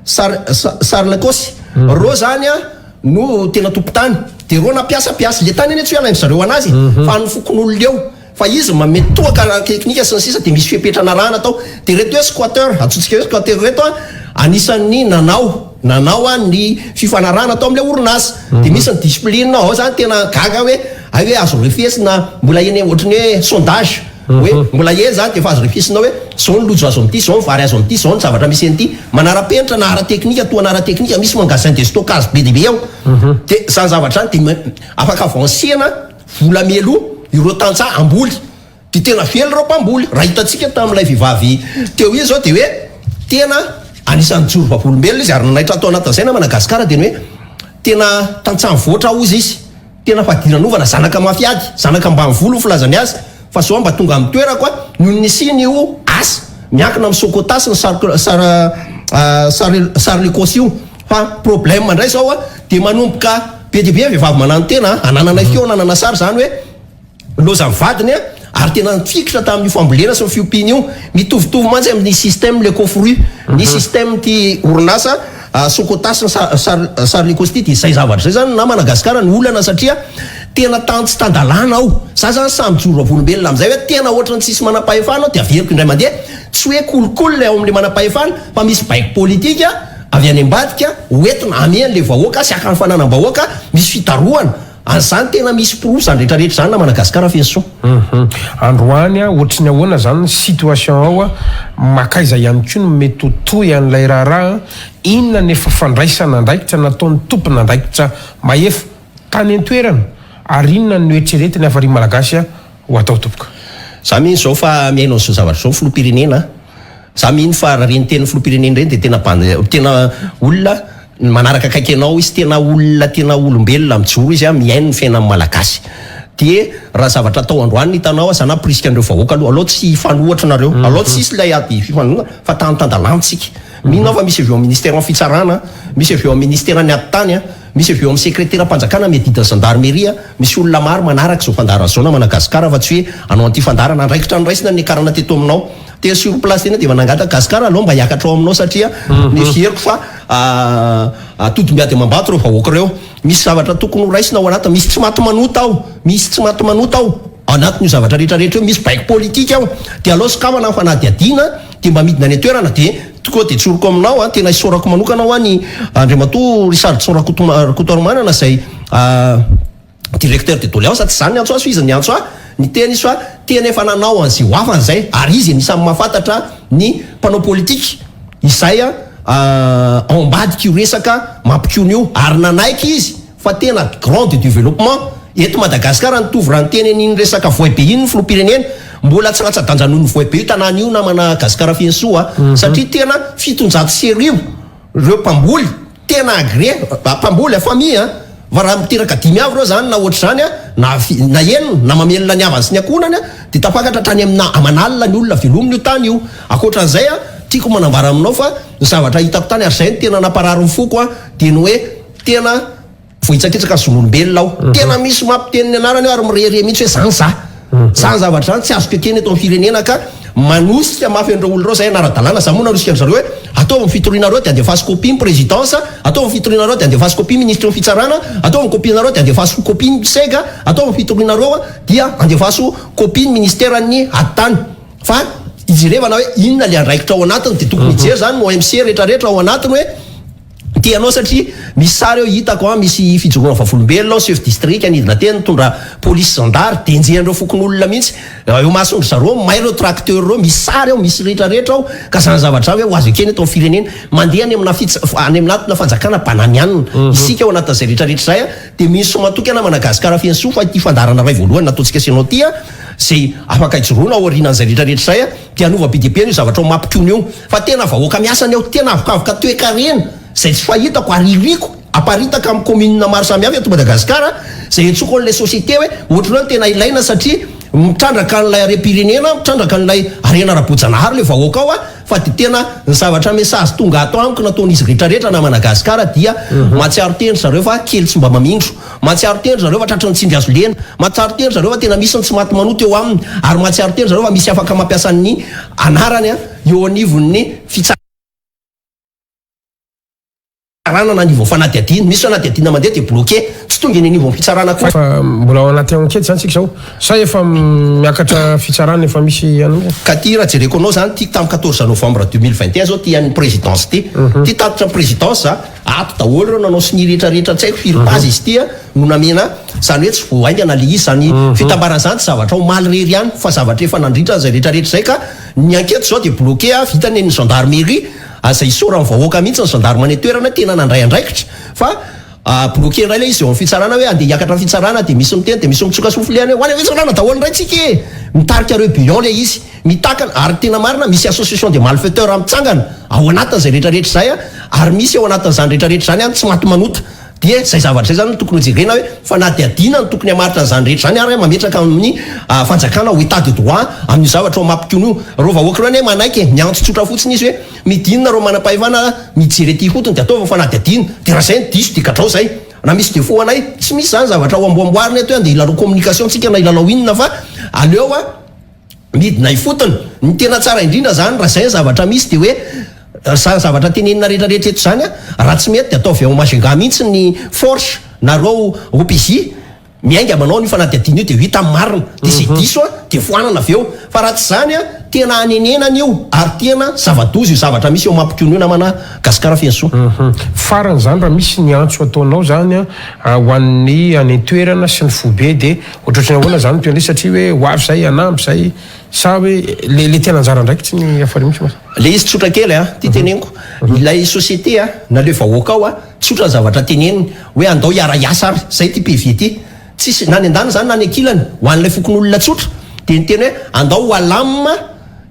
Sarlacos. Reo zany an no tena tompon-tany. Dia reo nampiasa mpiasa. Ilay tany anie tsy hoe alain-dry zareo anazy e, fa an'ny fokonolona eo. Fa izy manome toaka ara-teknika sy ny sisa dia misy fepetra narahana tao. Dia ireto hoe squatter, antsointsika hoe squatter ireto an, anisan'ny nanao. nanao ny fifanarahana tao amin'ilay orinasa. Dia misy ny discipline ao zany tena gaga hoe hay hoe azo refesina mbola eny ohatran'ny hoe sondage hoe mbola eny zany dia efa azo refesina hoe zao ny lojo azo amin'ity, zao ny vary azo amin'ity, zao ny zavatra misy an'ity. Manara-penitra na ara-teknika tohana ara-teknika, misy magasin de stockage be dia be ao. Dia zany zavatra zany dia afaka avancena vola mialoha ireo tantsaha hamboly. Dia tena velona ireo mpamboly. Raha hitantsika tamin'ilay vehivavy teo iny izao dia hoe tena anisan'ny nijoro vavolombelona izy ary nanaitra tao anatin'izay na Madagasikara dia ny hoe tena tantsaha mivoatra hozy izy. Tena fadiranovana, zanaka mafy ady, zanaka ambanivolo ny filazany azy fa zao mba tonga amin'ny toerako aho noho ny nisian'io asa miankina amin'ny Socota sy ny Sarlecos io. Fa problème indray izao dia manomboka be dia be ny vehivavy mananotena, anananay feo, ananana sary izany hoe Loza ny vadiny a! Ary tena nifikitra tamin'io fambolena sy ny fiompiana io. Mitovitovy mantsy amin'ny système Lecofruit ny système ity orinasa Socotas sy ny Sarlecos ity. Dia izay zavatra izay izany namana Gasikara no olana satria tena tany tsy tan-dalàna ao. Za izany sahy mijoro vavolombelona amin'izay hoe tena ohatran'ny tsisy manam-pahefana ao dia averiko indray mandeha, tsy hoe kolikoly ilay ao amin'ilay manam-pahefana fa misy baiko politika avy any ambadika hoentina hamehy an'ilay vahoaka sy haka ny fananam-bahoaka, misy fidarohana. Ary zany tena misy porofo zany rehetra rehetra zany na Madagascar feno soa. Hum androany a ohatry ny ahoana zany ny situation ao a, makaiza ihany koa no mety ho tohy an'ilay raharaha a, inona ny efa fandraisana andraikitra nataon'ny tompon'andraikitra mahefa tany an-toerana ary inona no eritreretiny hafarian'ny Malagasy a ho atao tompoko. Za mino zao fa mihaino an'izao zavatra izao ny filoham-pirenena a, za mino fa raha ireny tenin'ny filoham-pirenena ireny dia tena bandy tena olona Manaraka akaiky anao izy, tena olona tena olombelona mijoro izy mihaino ny fiainan'ny Malagasy. Dia raha zavatra atao androany ny hitanao aza nampirisika an'ireo vahoaka aloha, aleo tsy hifanohatra nareo, aleo tsy hisy ilay ady fifanohana fa tany tan-dalàna tsika. Mino aho fa misy avy eo amin'ny ministeran'ny fitsarana, misy avy eo amin'ny ministeran'ny ady tany, misy avy eo amin'ny sekreteram-panjakana miadidy ny zandarmeria, misy olona maro manaraka izao fandaharana izao na Madagascar fa tsy hoe hanao an'ity fandaharana andraikitra noraisina ny niakarana teto aminao. Teny sur place teny dia efa nangataka Gascar aleo mba hiakatra ao aminao satria neveriko fa atody miady amam-bato ireo vahoaka ireo. Misy zavatra tokony ho raisina ao anatiny, misy tsy maty manota ao, misy tsy maty manota ao anatin'io zavatra rehetra rehetra io, misy baiko politika ao. Dia aleo sokafana ny fanadihadiana dia mba midina any an-toerana dia tokoa dia tsoriko aminao an, tena isaorako manokana hoa ny Andriamatoa Richardson Rakotoarimanana izay Directeur de doléance, tsy zany niantso azy fa izy niantso ahy, niteny izy fa tena efa nanao an'izay ho afany zay ary izy anisan'ny mahafantatra ny mpanao politika izay ao ambadik'io resaka mampikono io ary nanaiky izy fa tena grand de developpement eto Madagascar nitovy raha niteny an'iny resaka voay be iny ny filoham-pirenena mbola tsy latsa-danja noho ny voay be io tanàna io namana Gasikara Fenosoa satria tena 1700 ireo mpamboly Tena agré, mpamboly a, famille a, fa raha miteraka dimy avy ireo zany na ohatr'izany a, na na enina, na mamelona ny havany sy ny ankohonany a, dia tafakatra hatrany amina aman'alina ny olona velominy io tany io. Ankoatran'izay a, tiako manambara aminao fa ny zavatra hitako tany ary izay no tena namparary ny foko a, dia ny hoe tena voahitsakitsaka ny zon'olombelona aho. Tena misy mampiteny ny anarany eo ary mirehareha mihitsy hoe zany za. Zany zavatra zany tsy azoko ekena eto amin'ny firenena ka manosika mafy an'ireo olona ireo zay hanara-dalàna. Za moa nanosika an-dry zareo hoe ataovy ny fitorianareo dia andefaso copie ny présidence, ataovy ny fitorianareo dia andefaso copie ministry ny fitsarana, ataovy ny copie-nareo dia andefaso copie ny seg, ataovy ny fitorianareo dia andefaso copie ny ministeran'ny ady tany. Fa hijerevana hoe inona le andraikitra ao anatiny dia tokony hijery zany ny OMC retraretra ao anatiny hoe Te hanao satria misy sary eo hitako an, misy fijoroana vavolombelona ao, chef district nidina teny nitondra polisy zandary, dia enjehan'ireo fokonolona mihitsy eo imasondry zareo, may ireo tracteur ireo, misy sary ao, misy rehetra rehetra ao, ka zany zavatra zany hoe ho azo ekena eto amin'ny firenena, mandeha any amina fits any aminatina fanjakana bananianina isika ao anatin'izay rehetra rehetra izay an, dia mino sy matoky ana Madagascar feno soa fa ity fandaharana iray voalohany nataontsika sy ianao ity an, izay afaka ijoroana ao aorianan'izay rehetra rehetra izay an. Dia hanova be dia be an'io zavatra ao Mampikony io. Fa tena vahoaka miasa ny ao, tena avokavoka toekarena izay tsy fahitako ary iriko aparitaka amin'ny commune maro samihafa eto Madagascar izay iantsoko an'ilay société hoe ohatran'ireo no tena ilaina satria mitrandraka an'ilay harem-pirenena, mitrandraka an'ilay harena ara-boajanahary ilay vahoaka ao fa dia tena ny zavatra message tonga ato amiko nataon'izy retraretra namana Gasikara dia mahatsiaro tena ry zareo fa kely tsy mba mamindro. Mahatsiaro tena ry zareo fa tratry ny tsindry hazo lena. Mahatsiaro tena ry zareo fa tena misy ny tsy maty manota eo aminy. Ary mahatsiaro tena ry zareo fa misy afaka mampiasa ny anarany eo anivon'ny fitsarana. Fitsarana na niveau fanadihadiana, misy fanadihadiana mandeha dia bloqué, tsy tonga eny anivon'ny fitsarana akory. Fa mbola ao anaty enquête zany tsika zao sa efa miakatra fitsarana efa misy anona e? Ka ty raha jereko anao zany ty tam 14 novembre 2021 zao ty an'ny présidence ty, ty tatitra ny présidence a, ato daholo reo nanao sonia rehetra rehetra tsy haiko firy page izy ty a no namena, zany hoe tsy vao haingana le izy zany fitambarana zany tsy zavatra omaly rery ihany fa zavatra efa nandritra an'izay rehetra rehetra zay ka ny enquête zao dia bloqué a, vita ny an'ny gendarmerie. Aza isaoran'ny vahoaka mihitsy ny gendarme any an-toerana hoe tena nandray andraikitra fa bloquer indray ilay izy eo amin'ny fitsarana hoe andeha hiakatra ny fitsarana dia misy miteny dia misy mitsoka souffle any hoe ho any amin'ny fitsarana daholo indray tsika e! Mitarika rebellion ilay izy, mitakana ary tena marina misy association des malfaiteurs mitsangana ao anatin'izay rehetra rehetra izay ary misy ao anatin'izany rehetra rehetra izany tsy maty manota. Dia izay zavatra izay izany no tokony hojerena hoe fanadihadiana no tokony hamaritra an'izany rehetra izany ary mametraka amin'ny fanjakana ho état de droit amin'io zavatra ao Mampikony io. Ireo vahoaka ireo anie manaiky e, miantso tsotra fotsiny izy hoe midina ireo manam-pahefana mijery ety ifotony dia ataovy ny fanadihadiana. Dia raha izay no diso dia gadrao izay. Raha misy défaut anay, tsy misy izany zavatra ho amboamboarina eto hoe andeha hilalao communication tsika na hilalao inona fa aleo a. Midina ifotony. Ny tena tsara indrindra zany raha zay ny zavatra misy dia hoe zany zavatra tenenina rehetra rehetra eto zany a, raha tsy mety dia ataovy ao Majunga mihitsy ny force nareo OPJ miainga manao an'io fanadihadiana io dia ho hita ny marina dia izay diso a dia foanana avy eo fa raha tsy zany a tena hanenenana io ary tena zava-doza io zavatra misy eo Mampikony io namana Gasikara Fenosoa. Farany zany raha misy ny antso ataonao zany a ho an'ny any an-toerana sy ny foibe dia Ohatrohatry ny ahoana zany Pionnier satria hoe ho avy zay hanampy zay sa hoe le le tena anjara andraikitry ny Hafari mihitsy ma? Le izy tsotra kely a, ty teneniko, ilay société a, na le vahoaka ao a, tsotra ny zavatra teneniny, hoe andao hiara hiasa ary, zay ty PV ty, tsisy na ny andaniny zany na ny ankilany, ho an'ilay fokonolona tsotra, de niteny hoe andao ho alamina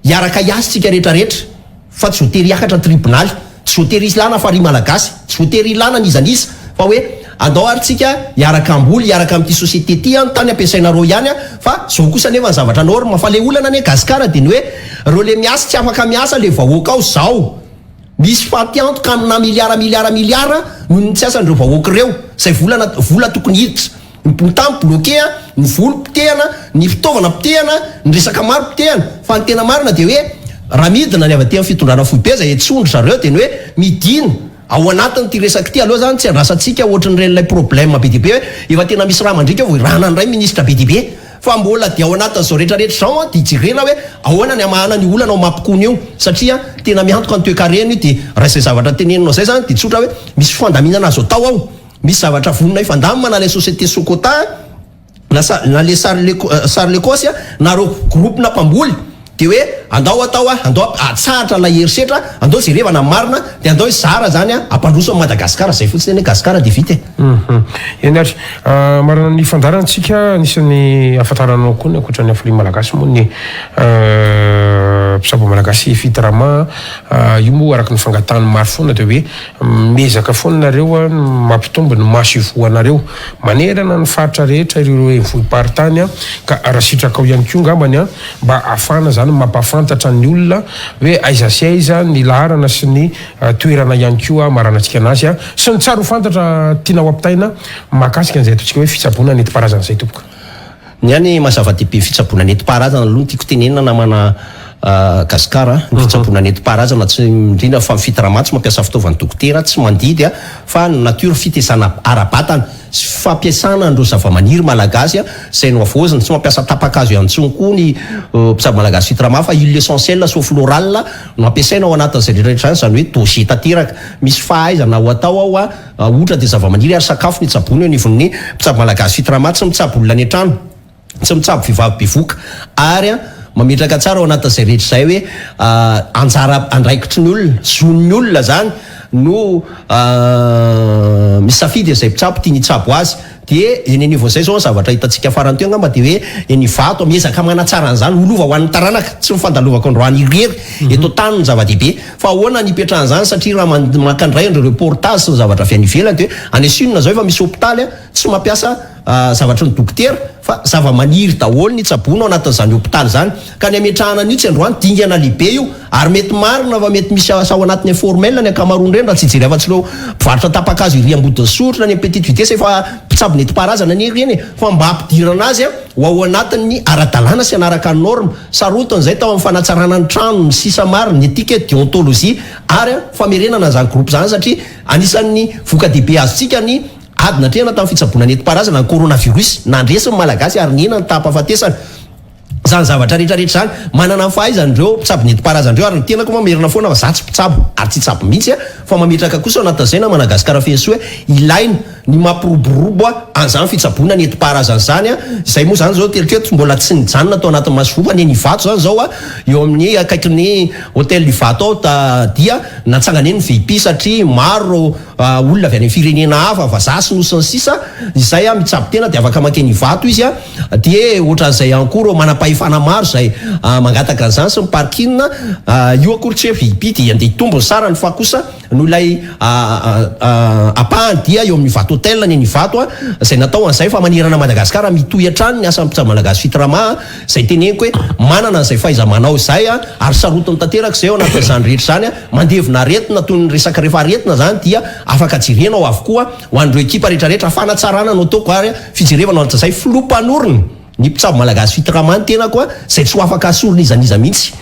hiaraka hiasa tsika rehetra rehetra. Fa tsy voatery hiakatra tribonaly, tsy voatery hilana farihy malagasy, tsy voatery hilana n'iza n'iza, fa hoe andao ary tsika hiaraka hamboly hiaraka amin'ity société ity an, tany ampiasainareo ihany an, fa zao kosa anefa ny zavatra norme, fa le olana anie gasikara dia ny hoe reo le miasa tsy afaka miasa le vahoaka ao zao, misy fatiantoka amina miliara miliara miliara noho ny tsy asan'ireo vahoaka ireo, izay volana vola tokony hiditra. Ny tany bloquer, ny voly potehana, ny fitaovana potehana, ny resaka maro potehana. Fa ny tena marina dia hoe raha midina ny avy aty amin'ny fitondrana foibe izay antsoin-dry zareo dia ny hoe midina ao anatin'ity resaka ity. Aleo izany tsy andrasantsika ohatran'ireny ilay problème be dia be hoe efa tena misy rà mandriaka eo vao irahana indray ministre be dia be. Fa mbola dia ao anatin'izao rehetra rehetra izao dia jerena hoe ahoana ny hamahana an'io olana ao Mampikony io satria tena miantoka ny toekarena io dia raha izay zavatra teneninao izay izany dia tsotra hoe misy fandaminana azo atao ao. Misy zavatra vonona hifandamina na ilay société Socota na sa na le Sarlecos na ireo groupe na mpamboly dia hoe andao atao a, andao atsahatra ilay herisetra, andao jerevana ny marina dia andao hizara zany a, hampandroso an'i Madagasikara, zay fotsiny anie Gasikara dia vita e. Eny ary. Marina ny fandaharana tsika, anisan'ny ahafantaranao koa ny ankoatra ny Hafalian'ny Malagasy moa ny mpitsabo malagasy Fitrama, io moa araka ny fangatahan'ny maro foana dia hoe Miezaka foana nareo mampitombo ny maso ivohanareo manerana ny faritra rehetra ireo renivohi-paritany ka raha sitrakao ihany koa angambany mba ahafahana zany mampahafantatra ny olona hoe aiza sy aiza ny laharana sy ny toerana ihany koa hamaranantsika anazy sy ny tsara ho fantatra tiana ho ampitaina mahakasika an'izay ataontsika hoe fitsaboana nentim-paharazana izay tompoko. Ny ahy ny maha zava-dehibe ny fitsaboana nentim-paharazana aloha no tiako tenenina namana Gascar a, ny fitsaboana nentim-paharazana tsy indrindra fa ny fitrama tsy mampiasa fitaovan'ny dokotera, tsy mandidy a, fa ny natiora fitezana ara-batana sy fampiasana an'ireo zavamaniry malagasy izay nohavaozina, tsy mampiasa tapa-kazo ihany intsony koa ny mpitsabo malagasy fitrama fa huile essentielle sauf floral no ampiasaina ao anatin'izay rehetra rehetra izany, izany hoe dosé tanteraka, misy fahaizana ho atao ao a. Ohatra dia zavamaniry ary sakafo no itsaboana eo anivon'ny mpitsabo malagasy Fitrama, tsy mitsabo olona any an-trano, tsy mitsabo vehivavy bevoka ary mametraka tsara ao anatin'izay rehetra izay hoe anjara andraikitry ny olona, zon'ny olona izany no misafidy an'izay mpitsabo tiany hitsabo azy. Dia eny anivon'izay izao ny zavatra hitantsika farany teo angamba dia hoe eny Ivato miezaka manatsara an'izany ho lova ho an'ny taranaka, tsy ny fandalovako androany irery eto an-tany no zava-dehibe fa ahoana ny hipetrahan'izany satria raha maka indray an'ireo reportage sy ny zavatra avy any ivelany dia hoe any Chine izao efa misy hopitaly tsy mampiasa. zavatry ny dokotera fa zava-maniry daholo ny itsaboana ao anatin'izany hopitaly izany ka ny ametrahana an'io tsy androany dingana lehibe io ary mety marina fa mety misy asa ao anatin'ny informel ny ankamaroan'ireny raha tsy hijery afa-tsy ireo mpivarotra tapa-kazo ery Ambodinsoritra any amin'ny petite vitesse efa mpitsabo nentim-paharazana anie ireny e fa mba hampidirana azy ho ao anatin'ny ara-dalàna sy hanaraka ny norme sarotiny izay tao amin'ny fanatsarana ny trano ny sisa marina ny éthique déontologie ary famerenana an'izany groupe izany satria anisan'ny voka-dehibe azontsika ny Ady natrehana tamin'ny fitsaboana nentim-paharazana ny coronavirus, nandresy ny Malagasy ary nihena ny taham-pahafatesana. Izany zavatra rehetra rehetra izany, manana ny fahaizany ireo mpitsabo nentim-paharazana ireo ary ny tenako moa merina foana fa za tsy mpitsabo ary tsy hitsabo mihitsy fa mametraka kosa ao anatin'izay na Madagascar feno soa hoe ilaina ny mampiroborobo an'izany fitsaboana nentim-paharazana izany, izay moa izany izao teritreto mbola tsy nijanona tao anatin'ny masoivoho fa ny eny Ivato izany izao eo amin'ny akaikin'ny hotel Ivato ao dia natsangana eny ny VIP satria maro olona avy any amin'ny firenena hafa, vazaha sinoa sy ny sisa, izay mitsabo tena dia afaka mankeny Ivato izy, dia ohatran'izay ihany koa ireo manam-pahefana maro izay mangataka an'izany sy ny parking, io akory tsy hoe VIP dia andeha hitombo ny sarany fa kosa noho ilay ampahany dia eo amin'ny Ivato Hotel ny eny Ivato izay natao an'izay fa manerana an'i Madagasikara mitohy hatrany ny asan'ny mpitsabo malagasy Fitrama izay teneniko hoe manana an'izay fahaiza-manao izay ary sarotiny tanteraka izay ao anatin'izany rehetra izany. Mandevona aretina toy ny resaka rehefa aretina zany dia afaka jerena ao avokoa ho an'ireo ekipa rehetra rehetra fanatsarana no ataoko ary fijerevana ao anatin'izay filoha mpanorina ny mpitsabo malagasy fitrama ny tenako izay tsy ho afaka asoro n'iza n'iza mihitsy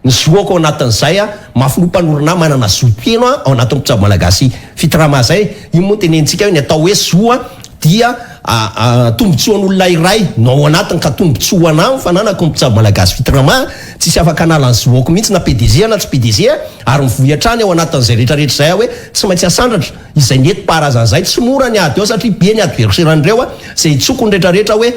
ny zoako ao anatin'izay maha filoha mpanorina ahy manana zo feno ao anatin'ny mpitsabo malagasy fitrama zay io moa tenenintsika hoe ny atao hoe zo dia tombotsoan'olona iray no ao anatiny ka tombotsoa ho anah ny fananako ny mpitsabo malagasy fitrama, tsisy afaka hanala ny zoako mihitsy na pdg na tsy pdg ary mivoy hatrany ao anatin'izay rehetra rehetra izay aho hoe tsy maintsy asandratra izay nentim-paharazana izay, tsy mora ny ady ao satria be ny adversaire-nireo izay hitsoko ny rehetra rehetra hoe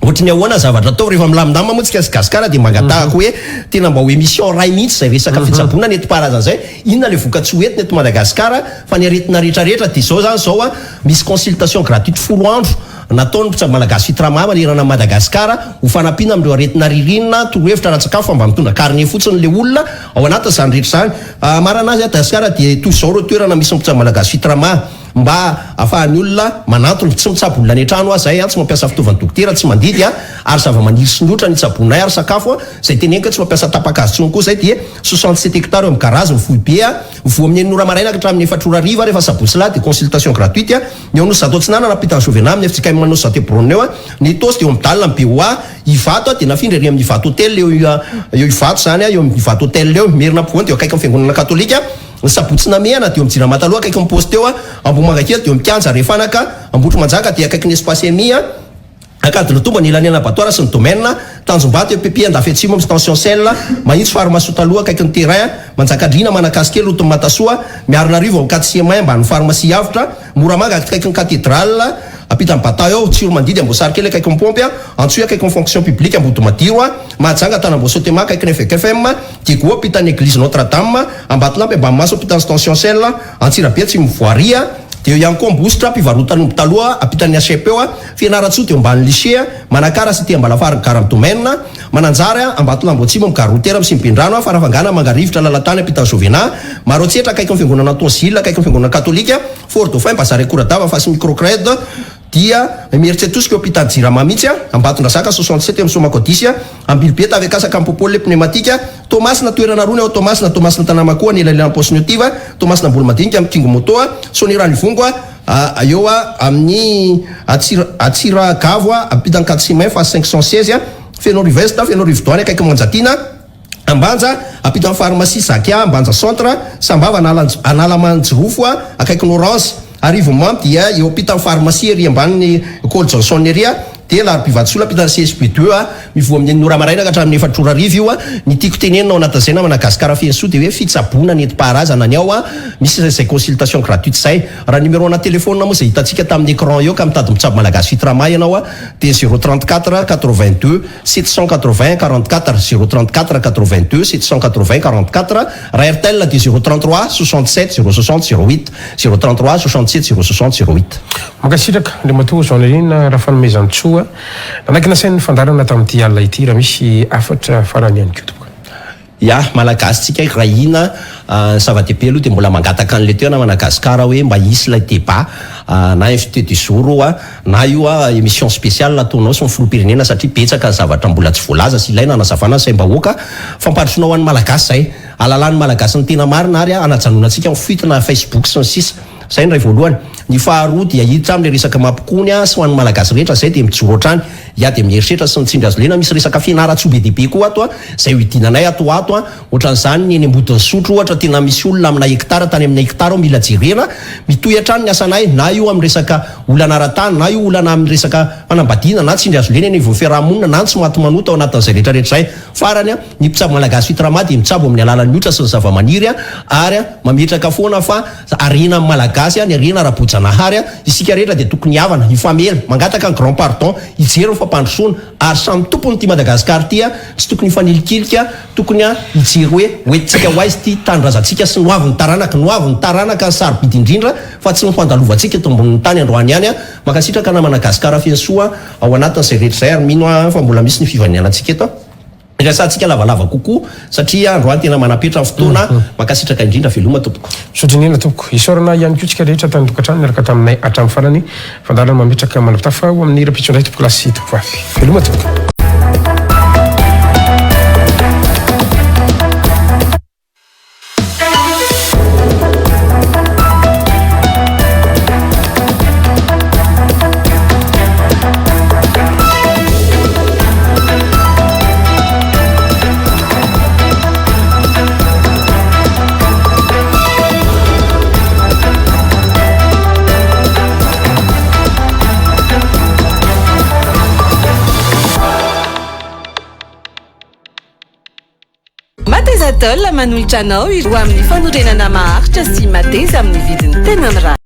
Ohatry ny ahoana ny zavatra atao rehefa milamindamina moa tsika sy gasikara dia mangatahako hoe tena mba ho émission ray mihitsy izay resaka fitsaboana nentim-paharazana izay, inona le vokatsoa entiny eto Madagasikara fa ny aretina rehetra rehetra dia izao izany izao a misy consultation gratuite folo andro nataon'ny mpitsabo malagasy Fitrama manerana an'i Madagasikara ho fanampiana amin'ireo aretina ririnina, torohevitra ara-tsakafo fa mba mitondra carnet fotsiny le olona ao anatin'izany rehetra izany. Marina azy Madagasikara dia toy izao ireo toerana misy ny mpitsabo malagasy Fitrama. Mba afahan'ny olona manantona, tsy mitsabo olona any an-trano aho zay an, tsy mampiasa fitaovan'ny dokotera, tsy mandidy an, ary zava-maniry sy ny otra ny itsaboanay ary sakafo an, zay teneniko hoe tsy mampiasa tapa-kazo intsony koa zay dia 67 hectares eo amin'ny garage ny foibe an, mivoha amin'ny enina ora maraina ka hatramin'ny efatra ora hariva rehefa sabotsy alahady dia consultation gratuite an, ny eo Anosizato Atsinanana ampitan'ny Jovena amin'ny fjkm Anosizato Hebron eo an, ny Itaosy dia eo amin'ny Dalle amin'ny BOA Ivato an, dia nafindra ery amin'ny Ivato Hotel eo eo Ivato zany an, eo amin'ny Ivato Hotel eo, Merina ampovoany dia eo akaikin'ny fiangonana katolika. Ny sabotsy Namehana dia eo amin'ny Jirama taloha akaikin'ny poste eo, Ambohimangakely dia eo amin'ny kianja Refanaka, Ambohitrimanjaka dia akaikin'ny Espace MI, Ankadindratombo anelanelan'ny abattoir sy ny domaine, Tanjombato EPP Andafiatsimo amin'ny station Shell, Mahitsy pharmacie taloha akaikin'ny terrain, Manjakandriana Manakasikely route Matasoa, Miarinarivo amin'ny KCMI ambanin'ny pharmacie Avotra, Moramanga akaikin'ny cathédrale, ampitan'ny bataille ao, Tsiromandidy Amboasarikely akaikin'ny paompy, Antsohihy akaikin'ny fonction publique Ambodimadiro, Mahajanga Tanambao Sotema akaikin'ny FKFM, Diego ampitan'ny eglizy Notre Dame, Ambatolampy Ambanimaso ampitan'ny station Shell, Antsirabe atsimo voirie, dia eo ihany koa Ambositra mpivarotan'omby taloha ampitan'ny HEP eo, Fianarantsoa dia eo ambanin'ny lycée, Manakara cité Ambalafary gara amin'ny domaine, Mananjary, Ambatolampy atsimo amin'ny gare routière amin'ny sinibendrano, Farafangana Mangarivotra lalan-tany ampitan'ny Jovena, Maroantsetra akaikin'ny fiangonana Antoine Gilles akaikin'ny fiangonana katolika, Fort Dauphin bazary Ankoradava face Microcred, dia Imerintsiatosika eo ampitan'ny Jirama mihitsy, Ambatondrazaka 67 eo amin'ny Somakodisy, Ambilobe Tavekasa Campopole pneumatique, Toamasina toerana roa ny ao Toamasina, Toamasina Tanamakoa anelanelan'ny paosin'ny Otiva, Toamasina Ambolomadiniky amin'ny Kingo Moto, Soanierana Ivongo eo amin'ny Atsiragavo ampitan'ny Quatrième face 516, Fenoarivo Est, Fenoarivo Doany akaikin'i Manjatiana. Ambanja, ampitan'ny pharmacie Zakia, Ambanja centre, Sambava Analamanjirofo akaikin'ny Orange, Arivonimamo dia eo ampitan'ny pharmacie ery ambanin'ny Ecole Johnson ery, dia Alarobia Vatosola ampitan'ny CSB deux, mivoha amin'ny enina ora maraina ka hatramin'ny efatra ora hariva io. Ny tiako tenenina ao anatin'izay namana Gasikara Fenosoa dia hoe fitsaboana nentim-paharazana ny ao, misy izay consultation gratuite izay. Raha numéro ana téléphone moa izay hitantsika tamin'ny écran eo ka mitady mitsabo malagasy Fitrama ianao dia 034 82 780 44 034 82 780 44 Raha Airtel dia 033 67 060 08 033 67 060 08. Mankasitraka Andriamatoa Jean Nirina Rafanomezantsoa nanaiky nasain'ny fandaharana tamin'ity alina ity. Raha misy hafatra farany ihany koa tompoko. Ya, Malagasy tsika iray hina, ny zava-dehibe aloha dia mbola mangataka an'ilay teo na Madagascar hoe mba hisy ilay débat na invité du jour oa na io émission spéciale ataonao sy ny filoham-pirenena satria betsaka ny zavatra mbola tsy voalaza sy ilaina hanazavana ny saim-bahoaka. Fampandrosoana ho an'ny Malagasy izay. Ahalalan'ny Malagasy ny tena marina ary hanajanonantsika ny fuite na Facebook sy ny sisa. Izay ny iray voalohany. Ny faharoa dia hiditra amin'ilay resaka mampikony sy ho an'ny Malagasy rehetra izay dia mijoro hatrany hiady amin'ny herisetra sy ny tsindry azo lena. Misy resaka Fianarantsoa be dia be koa ato izay ho hidinanay ato ho ato. Ohatran'izany ny eny Ambodin'Isotry ohatra tena misy olona amina hectare tany amina hectare ao mila jerena. Mitohy hatrany ny asanay na io amin'ny resaka olana ara-tany na io olana amin'ny resaka fanambadiana na tsindry azo lena eny anivon'ny fiaraha-monina na ny tsy maty manota ao anatin'izay rehetra rehetra izay. Farany, ny mpitsabo malagasy Fitrama dia mitsabo amin'ny alalan'ny otra sy ny zavamaniry ary mametraka foana fa harena amin'ny Malagasy ny harena ara-boajanahary. Isika rehetra dia tokony hihavana, hifamela, mangataka ny grand pardon, hijery ny fampandrosoana ary samy tompon'ity Madagasikara ity, tsy tokony hifanilikilika, tokony hijery hoe hoentintsika ho aiza ity tanindrazantsika sy ny hoavin'ny taranaka. Ny hoavin'ny taranaka ny sarobidy indrindra fa tsy ny fandalovantsika eto ambonin'ny tany androany ihany. Mankasitraka namana Gasikara Fenosoa. Ao anatin'izay rehetra izay ary mino aho fa mbola misy ny fivanianantsika eto. Resahantsika lavalava kokoa satria androany tena manam-petra ny fotoana. Mankasitraka indrindra. Veloma tompoko. Misaotra indrindra tompoko. Isaorana ihany koa tsika rehetra tany an-tokantrano niaraka taminay hatramin'ny farany. Fandaharana mametraka manam-pitafa ho amin'ny rahampitso indray tompokolahy sy tompokovavy. Veloma tompoko. Mateza Atoll manolotra anao ireo amin'ny fanorenana maharitra sy mateza amin'ny vidiny tena mirary.